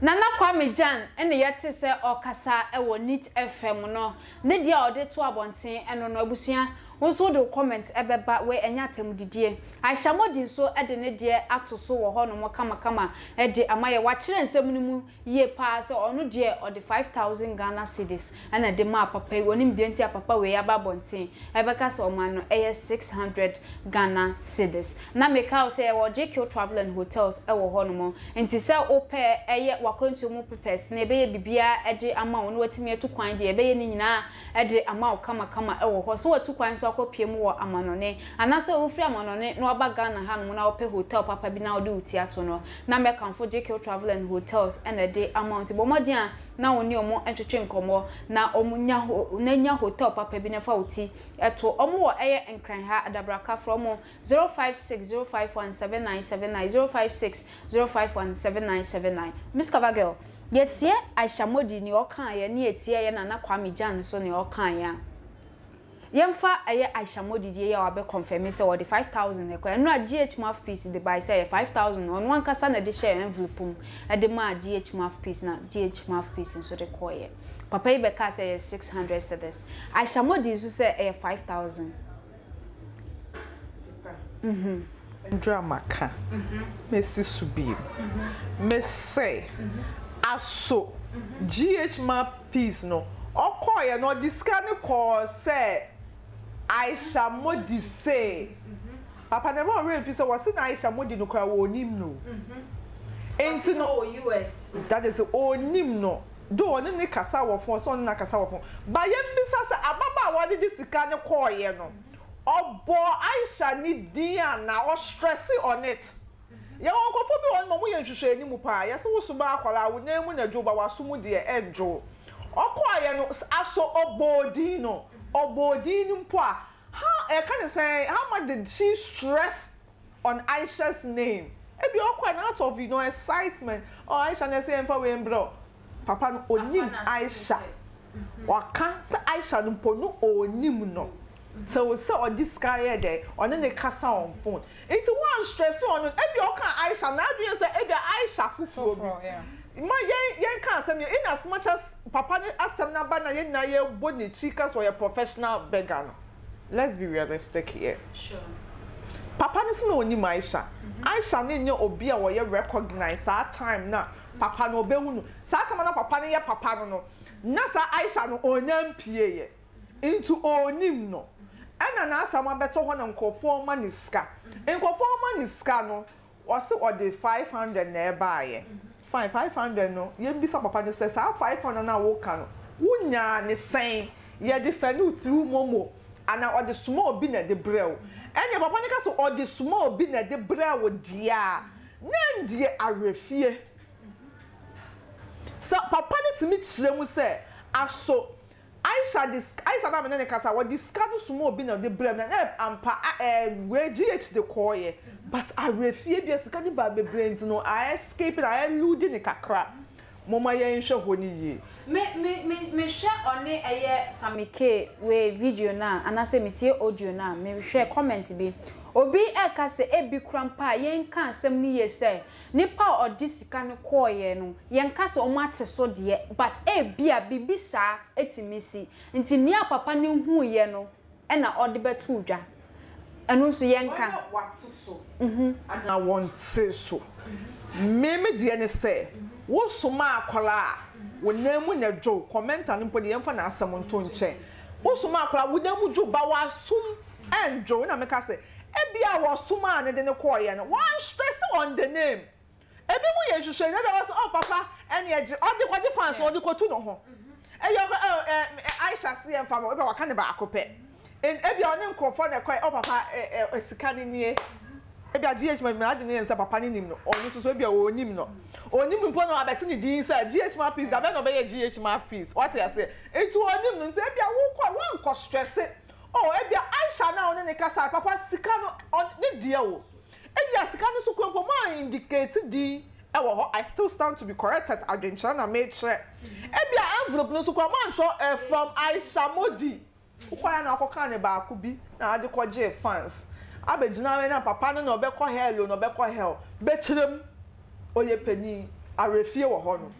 Nana Kwame Gyan na yɛte sɛ ɔrekasa wɔ Neat FM no, ne deɛ a ɔde to abɔnten no no, abusua, wo nso wode wo comment bɛba, wei ɛnyɛ atɛmdidie. Aisha Modi nso de ne deɛ ato so wɔ hɔnom kamakama de ama yɛn, wakyerɛ nsɛm no mu yie paa sɛ ɔno deɛ ɔde 5000 Ghana cedis na ɛde maa papa yi, ɔnim deɛ nti a papa wei aba abɔnten ɛbɛka sɛ ɔma no ɛyɛ 600 Ghana cedis. Na meka wo sɛ yɛwɔ JQ Travel and Hotels wɔ hɔ nom, nti sɛ wopɛ ɛyɛ w'akwantuo mu papers na yɛbɛyɛ biribiara de ama wo na watumi atu kwan deɛ yɛbɛyɛ ne nyinaa de ama wo kamakama wɔ hɔ. Sɛ watu kwan nso akɔpue mu wɔ amanɔne anaasɛ wofiri amanɔne na waba Ghana hanom na wopɛ hotel papa bi na wode wo ti ato no, na mɛkamfo JQ Travel and Hotels na ɛde ama wo. Nti bɔ mmɔden a na wo ne wɔn ntwetwe nkɔmmɔ na wɔn nya ho na nya hotel papa bi na fa wo ti to. Wɔn wɔ ɛyɛ Nkran ha, Adabraka, frɛ wɔn 056 051 7979, 056 051 7979. Miss Cover Girl, yɛtie Aisha Modi nea ɔkaeɛ ne yɛtie ɛyɛ Nana Kwame Gyan nso nea ɔkaeɛ a, Yɛmfa ɛyɛ Aisha Modi deɛ yi a wabɛ confirm sɛ ɔde 5000 na ɛkɔɛ. Ɛnora GH mouthpiece de bae sɛ ɛyɛ 5000 ɔno ankasa na ɛde hyɛɛ envelope mu de maa GH mouthpiece na GH mouthpiece nso de kɔeɛ. Papa yi bɛkaa sɛ ɛyɛ 600 cedis. Aisha Modi nso sɛ ɛyɛ 5000. Ndura maka, mesi so bio. Mese aso GH mouthpiece no ɔkɔeɛ no ɔde sika no kɔɔ sɛ Aisha Modi se papa no ɛma ɔwerɛ mfi sɛ wɔse na Aisha Modi no koraa wɔnnim no nti no that is ɔnnim no though ɔne no kasa wɔ phone ɔse ɔne no akasa wɔ phone but yɛmmisa sɛ ababaawa no de sika no kɔeɛ no Ɔbɔɔ Aisha ne din a na ɔ stresse on it. Yɛwɔ nkorɔfoɔ bi wɔ hɔ nom a ɔmo yɛ nhwehwɛanimu paa, yɛse wo so ba akwadaa wo nan mu na dwo ba w'aso mu deɛ ɛndwo wo. Ɔkɔeɛ no aso ɔbɔɔ din no, ɔbɔɔ din no mpo a, how yɛka ne sɛn, how much did she stress on Aisha's name? Ebia ɔkɔeɛ no out of you know excitement, oh Aisha na ɛsɛ yɛmfa wei mbrɛ wo. Papa no ɔnim Aisha. Waka sɛ Aisha no mpo no ɔnim no till sɛ ɔde sika yɛ dɛn ɔne no kasa on phone nti wan stress ɔno ebia ɔka Aisha no n'adwene yɛ sɛ ebia Aisha foforɔ bi ma yɛn yɛn ka asɛm yɛ in as much as papa no asɛm no aba na yɛn nyinaa yɛ bɔ n'akyi ka sɛ ɔyɛ professional beggar no let's be realistic here papa no sɛ na ɔnim Aisha Aisha no nyɛ obi a ɔyɛ recognize saa time na papa no ɔbɛhu no saa time na papa no yɛ papa no no Na saa Aisha no ɔnnya mpieeɛ nti ɔnnim no ɛna n'asɛm abɛtɔ hɔ na nkurɔfoɔ rema no sika nkurɔfoɔ rema no sika no ɔse ɔde 500 na ɛbaeɛ fine 500 no yɛmbisa papa no sɛ saa 500 no a woka no wonyaa ne sɛn yɛde sɛne wo through momo anaa ɔde soma obi na ɛde brɛ wo ɛneɛ papa no ka sɛ ɔde soma obi na ɛde brɛ wo deɛ a na ɛndeɛ awerɛfie Sɛ papa no tumi kyerɛ mu sɛ, Aso Aisha de sika, Aisha no a me ne no kasa, ɔde sika no somaa obi na ɔde brɛɛ me, na ampa a ɛɛ wei GH de kɔeɛ, but awerɛfie bi a sika no baa bebree nti no, a escape no, a elude no kakra. Momma yɛnhwɛ hɔ no yie. Me me me mehwɛ ɔne ɛyɛ Sammy Kay wei video no a anaasɛ metie audio no a mehwɛ comment bi obi ɛka sɛ ebi kora mpo a yɛnka asɛm no yie sɛ Nipa a ɔde sika no kɔeɛ no, yɛnka sɛ wɔn ate so deɛ, but ebia biribi saa tumi si. Nti nea papa no huiɛ no na ɔde bɛtoo dwa. Ɛno nso yɛnka. Wɔn a wɔate so anaa wɔntee so. Me me deɛ ne sɛ, wo soma akwadaa a, wo nan mu na ɛdwo wo, commenter no mpo deɛ yɛmfa n'asɛm nto nkyɛn. Wo soma akwadaa a, wo nan mu dwo wo, but w'asom ɛndwo wo. Ɛna meka sɛ, Ebia wɔsomaa no de no kɔeɛ no, wɔanstresse on the name. Ebinom yɛ nhwehwɛmu, ebia wɔse, oh papa, ɛneɛ gye, ɔde kɔgye fans no, ɔde kɔtu ne ho. Ebia ɔkɔ, oh eh, Aisha se yɛmfa ma wo, ebia waka no baako pɛ. Ebia ɔne nkurɔfoɔ na ɛkɔeɛ, oh papa, eh, eh, sika no nie. Ebia GH ma n'adwene yɛ no sɛ papa no nim no, ɔno nso so ebia ɔnnim no. Ɔnnim no mpo na wabɛte ne din sɛ GH Mouthpiece, da bɛn na ɔbɛyɛɛ GH Mouthpiece, wate aseɛ? Nti ɔnnim no, nti ebia wokɔe, woankɔ stresse Oh ebia Aisha no a wo ne no kasae papa sika no ɔn ne deɛ o. Ebia sika no so kura mpo mo an indicate din wɔ hɔ I still stand to be corrected adwenkyerɛ na mekyerɛ. Ebia envelope no so kura mo antwerɛ eh from Aisha Modi. Wokɔeɛ a na wakɔka ne baako bi na ade kɔgyee fans. Abɛgyina hɔ na papa no na ɔbɛkɔ hell o na ɔbɛkɔ hell. Bɛkyerɛ mu. Ɔyɛ panin. Awerɛfie wɔ hɔ no.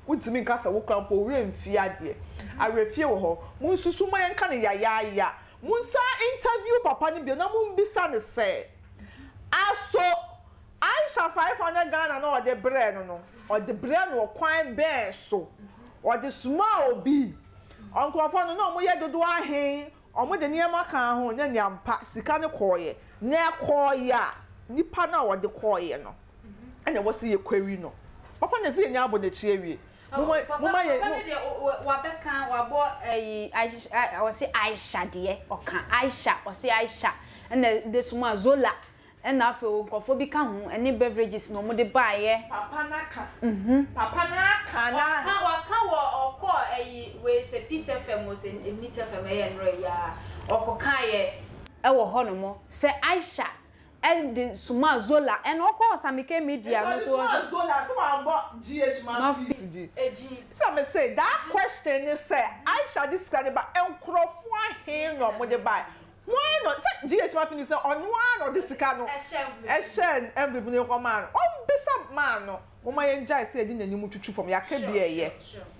Wontumi nka sɛ wo koraa mpo wo werɛ mfii adeɛ. Awerɛfie wɔ hɔ. Monsusu ma yɛnka no yayaaya. Monsan interview papa no bio na mombisa no sɛ, aso Aisha 500 Ghana no a ɔde brɛɛ no no, ɔde brɛɛ no wɔ kwan bɛn so? Ɔde somaa obi? Nkurɔfoɔ no, na wɔyɛ dodoɔ ahe? Wɔde nneɛma kaa ho? Na nea ampa, sika no kɔeɛ. Na ɛkɔeɛ a, nipa no a ɔde kɔeɛ no, ɛna ɛwɔ sɛ yɛquery no. Papa no na ɛsɛ yɛnya abɔ n'akyi awie. Moma, moma yɛ. Papa no deɛ wabɛka wabɔ ɛyi Aisha ɔsi Aisha deɛ ɔka Aisha ɔsi Aisha ɛna de soma Zola ɛna afei nkorɔfoɔ bi ka ho ɛne beverages na wɔn de baayɛ. Papa no aka. Papa no aka na. Waka waka wɔ ɔkɔ ɛyi wei sɛ Peace FM o sɛ Neat FM ɛyɛ nnora yi aa ɔkɔ kaayɛ ɛwɔ hɔ nom sɛ Aisha de somaa Zola ɛna ɔkɔɔ Samike Media no Nti so ɔde somaa Zola sɛ wambɔ GH mouthpiece din. Nti na me se that question ne sɛ Aisha de sika no ba nkorɔfoɔ ahe na ɔmo de bae? Hwan na sɛ GH mouthpiece sɛ ɔno ara na ɔde sika no ɛhyɛɛ envelope no kɔmaa no. Ɔmbisa maa no. Momma yɛngyae sɛ yɛde n'anim twitwi fam. Yɛaka bi a ɛyɛ,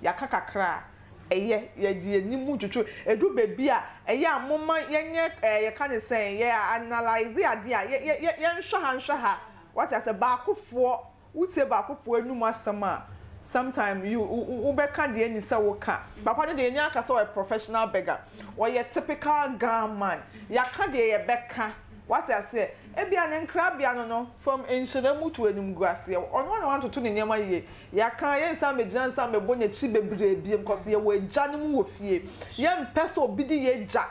yɛaka kakra a. Ɛyɛ, yɛde yɛn anim twitwi. Ɛduru baabi a, ɛyɛ a momma yɛnyɛ ɛɛ yɛka ne sɛn, yɛ analyse adeɛ a, yɛ yɛ yɛnhwɛ ha nhwɛ ha. Wate aseɛ? Baakofoɔ, wotie baakofoɔ anum asɛm a, sometime you wo wo wobɛka deɛ ɛnni sɛ woka. Papa no deɛ yɛnnya aka sɛ ɔyɛ professional beggar. Ɔyɛ typical Ga man. Yɛaka deɛ yɛbɛka. Wate aseɛ? Ebia ne nkrabea no no, from nhyira mu to animguaseɛ. Ɔno ara na wantoto ne nneɛma yie. Yɛaka, yɛnsan mmɛgyina nsan mmɛbɔ n'akyi bebree biom cos yɛwɔ agyanom wɔ fie. Yɛmpɛ sɛ obi de yɛn agya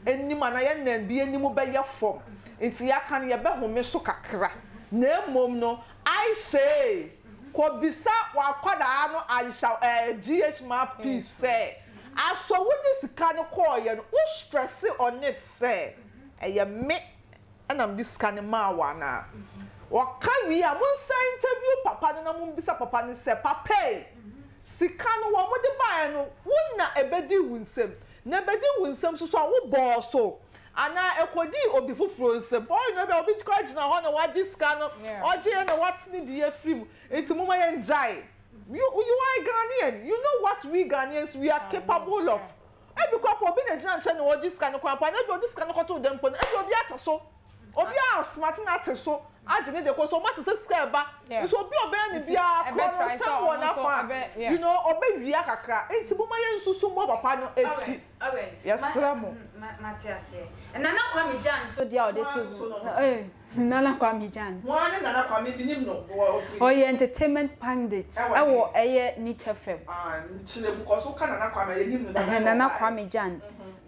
anim anaa yɛn na bi anim bɛyɛ fam. Nti yɛaka no yɛbɛhome so kakra. Na mmom no, Aisha ei, kɔbisa w'akwadaa no Aisha eh, GH Mouthpiece sɛ, asɔ wode sika no kɔeɛ no, wo stresse on it sɛ ɛyɛ me na mede sika no maa wo anaa? Ɔka wie a, monsan interview papa no na mombisa papa no sɛ, Papa ei, sika no wɔde baeɛ no, wo na ɛbɛdii wo nsam, na ɛbɛdii wo nsam nso so a, wobɔɔ so anaa ɛkɔdii obi foforɔ nsam? For all you know, ebia obi koraa gyina hɔ na wagye sika no, ɔgyeeɛ na wate ne deɛ afiri mu. Nti momma yɛngyae. You, you are a Ghanaian, you know what we Ghanaians we are capable of. Ebi koraa mpo obi na egyina nkyɛn na ɔregye sika no koraa mpo anaa ebi ɔde sika no kɔtoo dɛm mpo no ebi obi ate so. Obi a ɔsmart na ate so agye ne deɛ kɔ so ɔmo ate sɛ sika ɛba nso obi a ɔbɛyɛ ne biara korɔ no nsɛm wɔ n'afa a you know ɔbɛwia kakra nti momma yɛn nsusu mmɔ papa no akyi yɛsrɛ mo. Mate aseɛ. Nana Kwame Gyan nso deɛ a ɔde to so. Nana Kwame Gyan. Hwan ne Nana Kwame? Menim no. Ɔfiri. Ɔyɛ entertainment pundit Ɛwɔ ɛwɔ ɛyɛ Neat FM. Ah, nkyerɛ mu kɔ so woka Nana Kwame a yɛnim no dada Ɛhɛn, na Nana ɔbaeɛ. Kwame Gyan.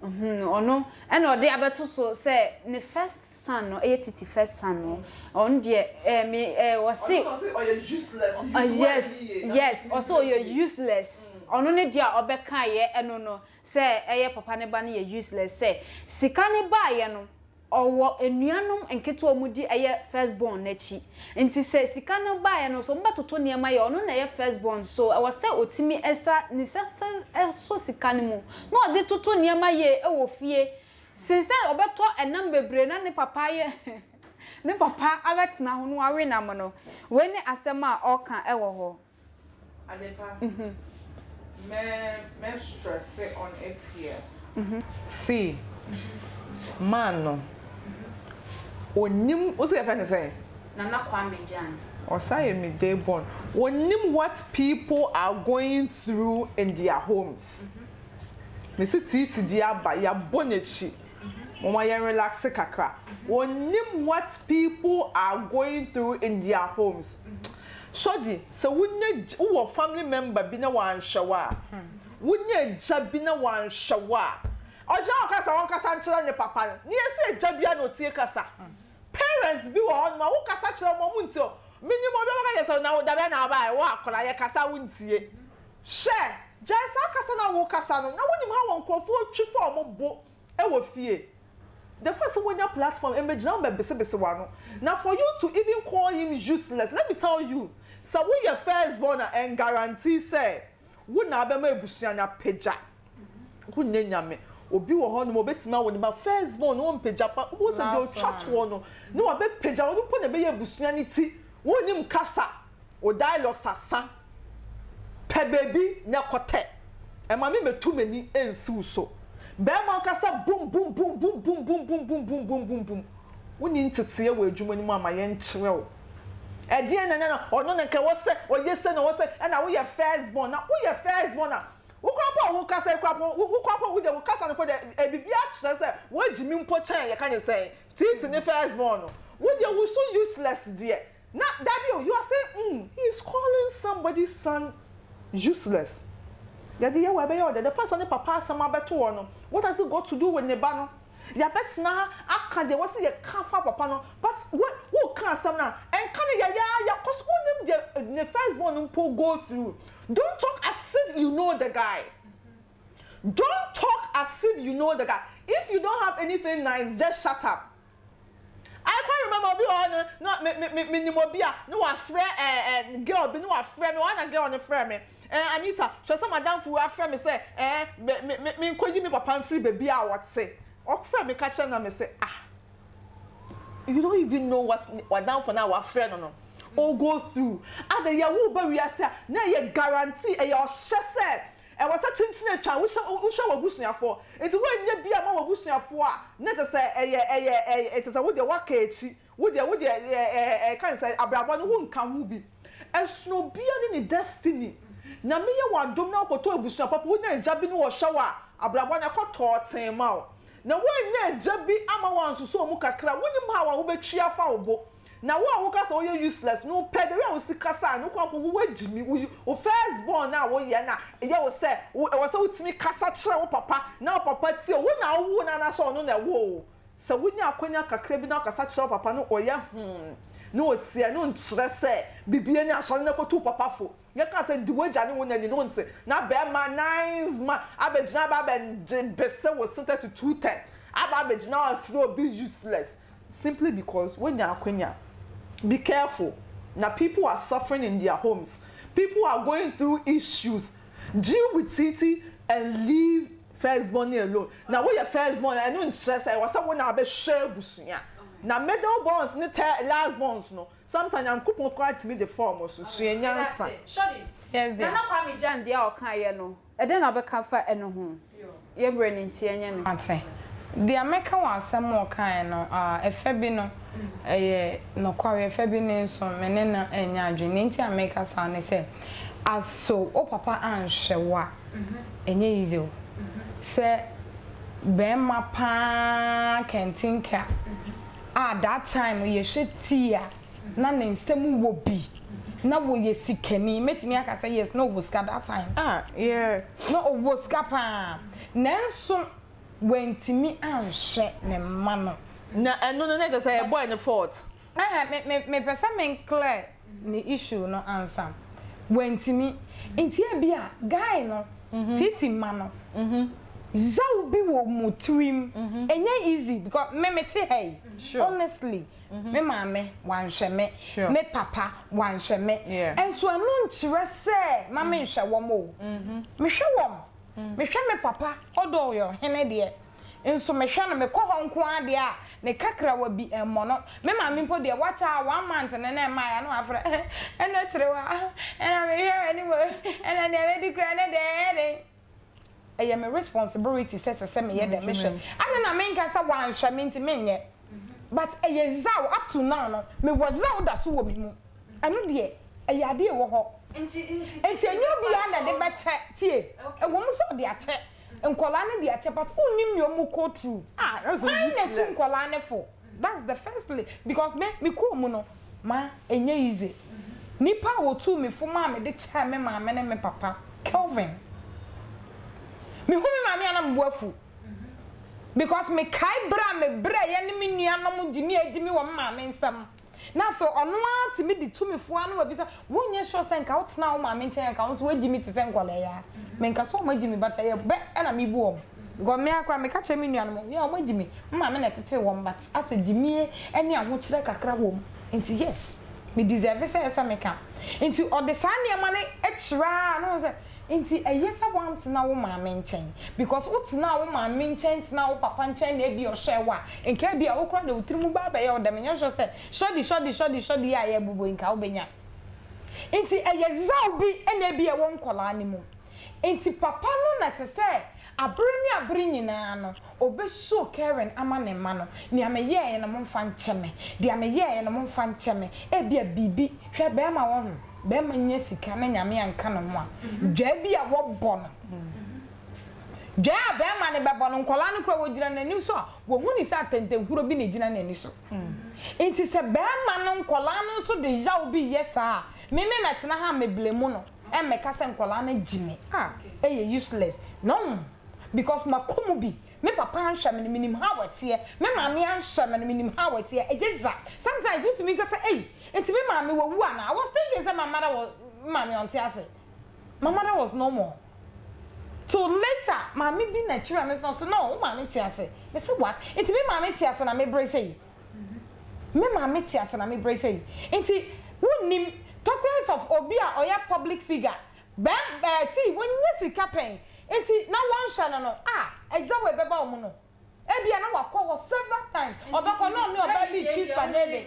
Mhm, ɔno ɛna ɔde abɛto so sɛ ne first son no, ɛyɛ Titi first son no, ɔno deɛ ɛɛ me ɛɛ ɔse. Ɔno na ɔse ɔyɛ useless, Ah, use word yes, no yie na yes, mentumi ɔse ɔyɛ ntie. useless. Ɔno ne deɛ a ɔbɛkaeɛ ɛno no, sɛ ɛyɛ papa ne ba no yɛ useless, sɛ sika no baeɛ no, Ɔwɔ anuanom nketewa a wɔdi ɛyɛ first born no akyi. Nti sɛ sika no baeɛ no, sɛ wɔbɛtoto nneɛma yɛ, ɔno na ɛyɛ first born so ɛwɔ sɛ ɔtumi sa ne nsa sɔ sika no mu na ɔde toto nneɛma yie wɔ fie sen sɛ ɔbɛtɔ ɛnam bebree na ne papa ayɛ ne papa abɛtena ho na wawe nam no. Wei ne asɛm a ɔreka wɔ hɔ. Adepa, mɛ mɛ stresse on it here. See, man no, ɔnnim, wo se yɛfrɛ no sɛn? Nana Kwame Gyan. Ɔsan yɛ me day born. Ɔnnim what people are going through in their homes. Me se tiiti deɛ aba, yɛabɔ n'akyi. Momma yɛn relaxe kakra. Wɔnnim what people are going through in their homes. Sɔdi, sɛ wonya wowɔ family member bi na wanhwɛ wo a, wonya agya bi na wanhwɛ wo a, ɔgyina hɔ kasa ɔnkasa nkyerɛ ne papa no. Ne yɛsi agya biara na otie kasa. Parents bi wɔ hɔnom a wokasa kyerɛ wɔn a wɔntie o. Menim obi a ɔbɛka kyerɛ sɛ na wo dabɛn na wobaeɛ, wo akwadaa yɛkasa a wontie. Hwɛ! Gyae saa kasa no a wokasa no, na wonim how nkurɔfoɔ twi fa wɔn bo wɔ fie. The fact sɛ woanya platform mmɛgyina ho bɛbesebese w'ano. Na for you to even call him useless, let me tell you, sɛ woyɛ first born a ɛnguarantee sɛ wo na abɛma abusua no apagya. Wonyɛ nyame. Obi wɔ hɔnom a obetumi awo ne ba first born no ɔmpagya pa wobɛhu sɛ deɛ ɔtwa toɔ no ne wabɛpagya ɔno mpo na ɛbɛyɛ abusua no ti wonnim kasa wo dialogues asa pɛ baabi na kɔtɛ ɛma me mɛtu m'ani nsi wo so bɛrima ɔkasa bum bum bum bum bum bum bum bum bum bum bum bum wonni nteteɛ wɔ adwuma no mu ama yɛnkyerɛ wo ɛdeɛn na na ɔno na nka ɛwɔ sɛ ɔyɛ sɛ na ɔwɔ sɛ ɛna woyɛ first born na woyɛ first born a Wo koraa mpo a wo kasa yi koraa mpo wo koraa mpo wo deɛ wo kasa no mpo deɛ biribiara kyerɛ sɛ woagyimi mpo kyɛn yɛka ne sɛn Titi ne first born no wo deɛ wo so useless deɛ na dabi o you are saying mm he is calling somebody's son useless yɛde yɛ wɔ ɛbɛyɛ ɔdɛ the fact sɛ ne papa asɛm abɛto hɔ no what has it got to do with ne ba no yɛabɛtena ha aka deɛ wɔsi yɛka fa papa no but wo woka asɛm no a ɛnka no yɛyaaya cause wonim deɛ ne first born no mpo go through Don't talk as if you know the guy. Don't talk as if you know the guy. If you don't have anything nice, just shut up. I quite remember obi wɔ hɔ no na me me me me nim obi a na wafrɛ ɛɛ ɛɛ girl bi na wafrɛ me wɔn na girl no frɛ me ɛɛ Anita hwɛ sɛ madamfo wei afrɛ me sɛ ɛɛ me me me me nkɔyi me papa mfiri baabi a ɔte ɔfrɛ me ka kyerɛ na me sɛ ah you don't even know what wadamfo no a wafrɛ no no o go through ada yɛ wo ba wiase a na ɛyɛ guarantee ɛyɛ ɔhyɛ sɛ ɛwɔ sɛ kyenkyen atwa wohyɛ wohyɛ w'abusuafoɔ nti woanyɛ bi ama w'abusuafoɔ a na kyɛ sɛ ɛyɛ ɛyɛ ɛyɛ kyɛ sɛ wo deɛ woaka akyi wo deɛ wo deɛ ɛɛ ɛɛ ɛka ne sɛ abrabɔ no wonka ho bi ɛsono obiara ne ne destiny nyame yɛ w'adom na wokɔtɔ abusua papa wonya agya bi ne wɔhwɛ wo a abrabɔ no ɛkɔ tɔɔten ma wo Na woannya agya bi ama woansosɔ mu kakra, wonnim how a wobɛtwi afa wo bo. Na wo a woka sɛ woyɛ useless no wopɛ the way a wosi kasa a no koraa mpo wo woagyimi, wo wo first born no a woyɛ no a ɛyɛ wo sɛ wo ɛwɔ sɛ wotumi kasa kyerɛ wo papa na wo papa tie wo, wo na wowoo no anaasɛ ɔno na ɛwoo wo? Sɛ wonya akwanya kakra bi na wokasa kyerɛ wo papa no ɔyɛ hmm na ɔtie ɛno nkyerɛ sɛ biribi ani asɔre na kɔtu wo papa fo. Yɛka sɛ di w'agya ne wo na ni no nte na bɛɛma nice man abɛgyina aba abɛgye bese wo se 32 10 aba abɛgyina hɔ afiri obi useless simply because wonya akwanya be careful na people are suffering in their homes people are going through issues deal with titi and leave first born alone na woyɛ first born ɛno nkyerɛ sɛ ɛwɔ sɛ wo na abɛhwɛ abusua na middle borns ne last borns no Sometimes Nyankopɔn koraa tumi de fɔɔ mo so. Sua nyansa. Shorty, Yes dear. Nana Kwame Gyan deɛ a ɔkaeɛ no, ɛdɛn na wobɛka afa ɛno ho? Yɛn berɛ no nti ɛnyɛ no. Mate. Deɛ mɛka wɔ asɛm a ɔkaeɛ no, ah, ɛfɛ bi no, ɛyɛ nokware, ɛfɛ bi no nso, me ne no nyɛ adwene. Nea nti a meka saa ne sɛ, as so wo papa anhwɛ wo a, ɛnyɛ easy o. Sɛ barima pa ara kɛntenka a that time no yɛhwɛ tea a na ne nsam wɔ bi na wɔyɛ sikani mɛtumi aka sɛ yes na ɔwɔ sika that time ah yeah na ɔwɔ sika paa nanso wantumi anhwɛ ne mma no. Na ɛno no na kyerɛ sɛ ɛyɛ boy no fault. Ɛhɛ me me mepɛ sɛ me clear ne issue no ansa. Wantumi. Nti ebia guy no titi mma no yaw bi wɔ mo tirim. Ɛnyɛ easy because me mete ha yi honestly me maame wanhwɛ me, me papa wanhwɛ me. Nso ɛno nkyerɛ sɛ ma menhwɛ wɔn o. Mehwɛ wɔn. Mehwɛ me papa ɔdɔ ɔyɛ ɔhene deɛ. Nso mehwɛ no, mekɔ hɔ nko ara deɛ a, ne kakrawa bi mmɔ no. Me maame mpo deɛ, wakyɛ a one month no na ɛmmaeɛ a na wafrɛ, ɛna kyere wo a, ɛna mehwɛ w'anim o, ɛna deɛ mɛdi koraa ɛnɛ deɛ ɛyɛ den. Ɛyɛ me responsibility sɛ ɛsɛ sɛ meyɛ dɛn, mehwɛ. Adɛn na menka sɛ wanhwɛ me nti menyɛ? But ɛyɛ yaw, up to now no, mewɔ yaw da so wɔ me mu. Ɛno deɛ, ɛyɛ adeɛ ɛwɔ hɔ. Nti ɛnyɛ obiara na ɛde bɛkyɛ, tie, ɛwɔ mu sɛ ɔde akyɛ. Nkwadaa no de akyɛ but wonnim nea ɔmo kɔ through. Ah, that's so Hwan na useless. etu nkwadaa no fo? That's the first place because me me kɔɔ mu no ma ɛnyɛ easy. Nipa a wɔtuu me fo maa me de kyɛɛ me maame ne me papa Kelvin. Me hu me maame a na me bo afu because me kae bere a me brɛ yɛ ne me nuanom gyimi a gyimi wɔ me maame nsam. Na afei ɔno ara tumi de tumi foa na wabisa, wonyɛ sure sɛ nka wotenaa wo maame nkyɛn a nka wo nso woagyi me te sɛ nkwadaa yi ara? Menka sɛ wɔagyi me but ɛyɛ bɛ na mebu wɔn because me ara koraa meka kyerɛ me nuanom, yeah wɔagyi me, me maame na ɛtetee wɔn but asɛ gyimie ne ahokyerɛ kakra wɔ mu nti yes me deserve sɛ ɛsɛ meka. Nti ɔde saa nneɛma no kyerɛ a na wohu sɛ. Nti ɛyɛ sɛ woantena wo maame nkyɛn because wotenaa wo maame nkyɛn tenaa wo papa nkyɛn na ebia ɔhwɛɛ wo a, nka ebia wo koraa deɛ wo tiri mu baa bɛyɛ wo dɛ, menyɛ sure sɛ sɔdi sɔdi sɔdi sɔdi yi a yɛrebobɔ yi nka wobɛnya. Nti ɛyɛ yaw bi na ebia ɛwɔ nkwadaa no mu. Nti papa no na ɛsɛ sɛ abere ne abere nyinaa no ɔbɛ show caring ama ne mma no, nea meyɛɛeɛ no momfa nkyɛ me, deɛ meyɛɛeɛ no momfa nkyɛ me, ebia biribi, hwɛ bɛrima wɔ ho. Bɛrima nya sika na Nyame anka ne ho a, dwaa bi a wɔbɔ no, dwaa a bɛrima no bɛbɔ no, nkwadaa no koraa wɔgyina n'ani so a, wɔhu ne sɛ atɛntɛnhuro bi na ɛgyina n'ani so. Nti sɛ bɛrima no nkwadaa no nso de yaw bi yɛ saa a, me me mɛtena ha a mɛblame no, ɛmmɛka sɛ nkwadaa no agyi me a, ɛyɛ useless. No, because makɔ mu bi. Me papa anhwɛ me no menim how ɛteɛ, me maame anhwɛ me no menim how ɛteɛ, ɛyɛ ya. Sometimes wotumi nka sɛ ei, nti me maame wawu anaa? I was thinking sɛ my mother was, me maame ɔnte ase. My mother was no more. Till later, maame bi na kyerɛ me sɛ no, wo maame te ase. Me se what? Nti me maame te ase na me brɛ sɛ yi. Me maame te ase na me brɛ sɛ yi. Nti wonnim, talk less of obi a ɔyɛ public figure Bɛm ɛɛ tii wɔnya sika pɛn nti na wɔnhwɛ no no a agya wei bɛba wɔn no ebia na wakɔ hɔ several times ɔbɛkɔ na ɔne ɔbaa bi retwi spanele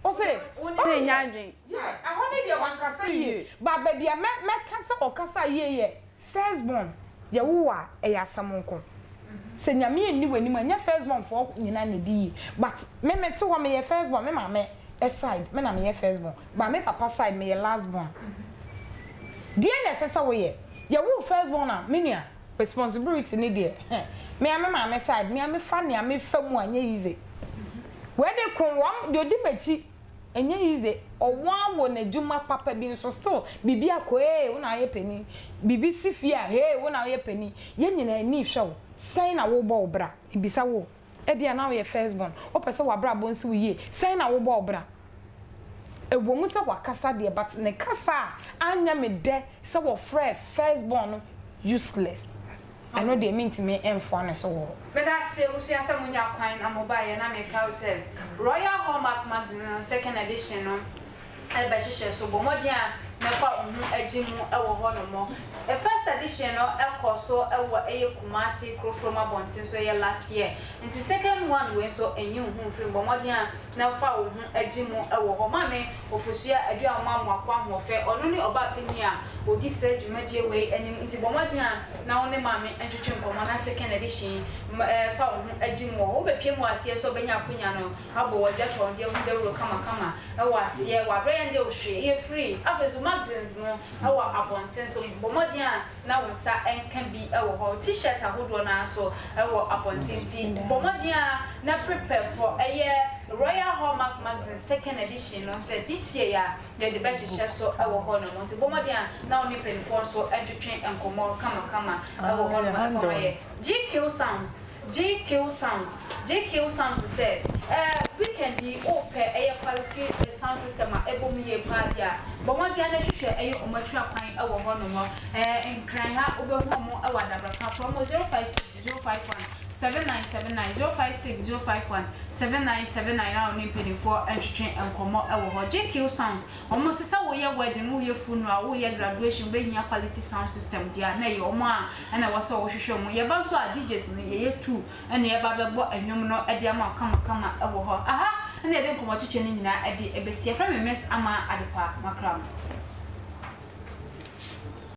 ose oh yeah ɛhɔ no deɛ wankasa yie but baabi a mɛ mɛka sɛ ɔkasa yie yɛ first born yɛwo wo a ɛyɛ asɛm nko sɛ nyame anni w'anim a ɛnyɛ first born foɔ nyinaa na ɛdi yie but me mete hɔ meyɛ first born me maame side me na meyɛ first born but me papa side meyɛ last born deɛn na ɛsɛ sɛ woyɛ yɛwo first born a me nua responsibility ne deɛ hɛ me a me maame side me a mefa nea mefa mu a nyɛ easy wei de ko wɔn deɛ odi m'akyi ɛnyɛ easy ɔwɔn wɔ n'adwuma papa bi nso still biribi akɔ ee wo na ayɛ panin biribi si fie a hey wo na ayɛ panin yɛn nyinaa ani hwɛ wo sɛn na wobɔ wo bra ebisa wo. Ebia na woyɛ first born, wopɛ sɛ w'abrabɔ nsi wo yie, sɛn na wobɔ wo bra? Ɛwɔ mu sɛ wakasa deɛ but ne kasa a anyɛ me dɛ sɛ wɔfrɛɛ first born no useless, ɛno deɛ mentumi mfoa ne so wɔ hɔ. Meda ase abusua sɛ monya kwan na mobaeɛ na mekae wo sɛ Royal Hallmark Magazine no second edition no bɛhyehyɛ so. Bɔ mmɔden a na fa wo ho gye mu wɔ hɔnom. First edition no kɔɔ so wɔ ɛyɛ Kumasi Kurofrom abɔnten so ɛyɛ last year. Nti second one wei nso nyi wo ho mfiri mu. Bɔ mmɔden a na fa wo ho gye mu wɔ hɔ. Maame Ofosuo Aduamoa Amoako Ahoɔfɛ, ɔno ne ɔbaa panin a ɔdi saa dwumadie wei anim. Nti bɔ mmɔden a na wo ne maame ntwetwe nkɔmmɔ na second edition yi fa wo ho gye mu wɔ hɔ. Wobɛpue mu wɔ aseɛ nso a wobɛnya akonya no abɔ w'adwatɔndeɛ ho dawuro kamakama wɔ aseɛ wɔ aberɛ yɛn gye wo hwee ɛyɛ free afei nso magazines no wɔ abɔnten so bɔ mmɔden a na wo nsa nka bi wɔ hɔ t-shirt ahodoɔ no ara nso wɔ abɔnten nti bɔ mmɔden a na prepare for ɛyɛ Royal Hallmark Magazine second edition no sɛ this year a yɛde bɛhyehyɛ so wɔ hɔ nom nti bɔ mmɔden a na wo ne mpanimfoɔ nso ntwetwe nkɔmmɔ kamakama wɔ hɔ nom ɛfa ma yɛ GQ Sounds GQ Sounds GQ Sounds sɛ eh weekend yi wopɛ ɛyɛ quality sound system a ɛbɔ mu yie paa deɛ a, bɔ mmɔden ara na hwehwɛ ɛyɛ wɔn akyira kwan wɔ hɔ nom. Eh Nkran ha wobɛhu wɔn wɔ Adabraka, frɛ wɔn 056 051 7979, 056 051 7979 na wo ne mpanimfoɔ ntwetwe nkɔmmɔ wɔ hɔ. GQ Sounds Wɔn se sɛ woyɛ wedding, woyɛ funeral, woyɛ graduation wobɛhia quality sound system deɛ a na ɛyɛ wɔn a ɛna ɛwɔ sɛ wohwehwɛ wɔn. Yɛba nso a DJs no yɛyɛ two ɛna yɛba bɛbɔ nnwom no de ama wo kamakama wɔ hɔ. Aha na yɛde nkɔmmɔtwetwe no nyinaa de bɛsi. Yɛfrɛ me Miss Ama Adepa Makram.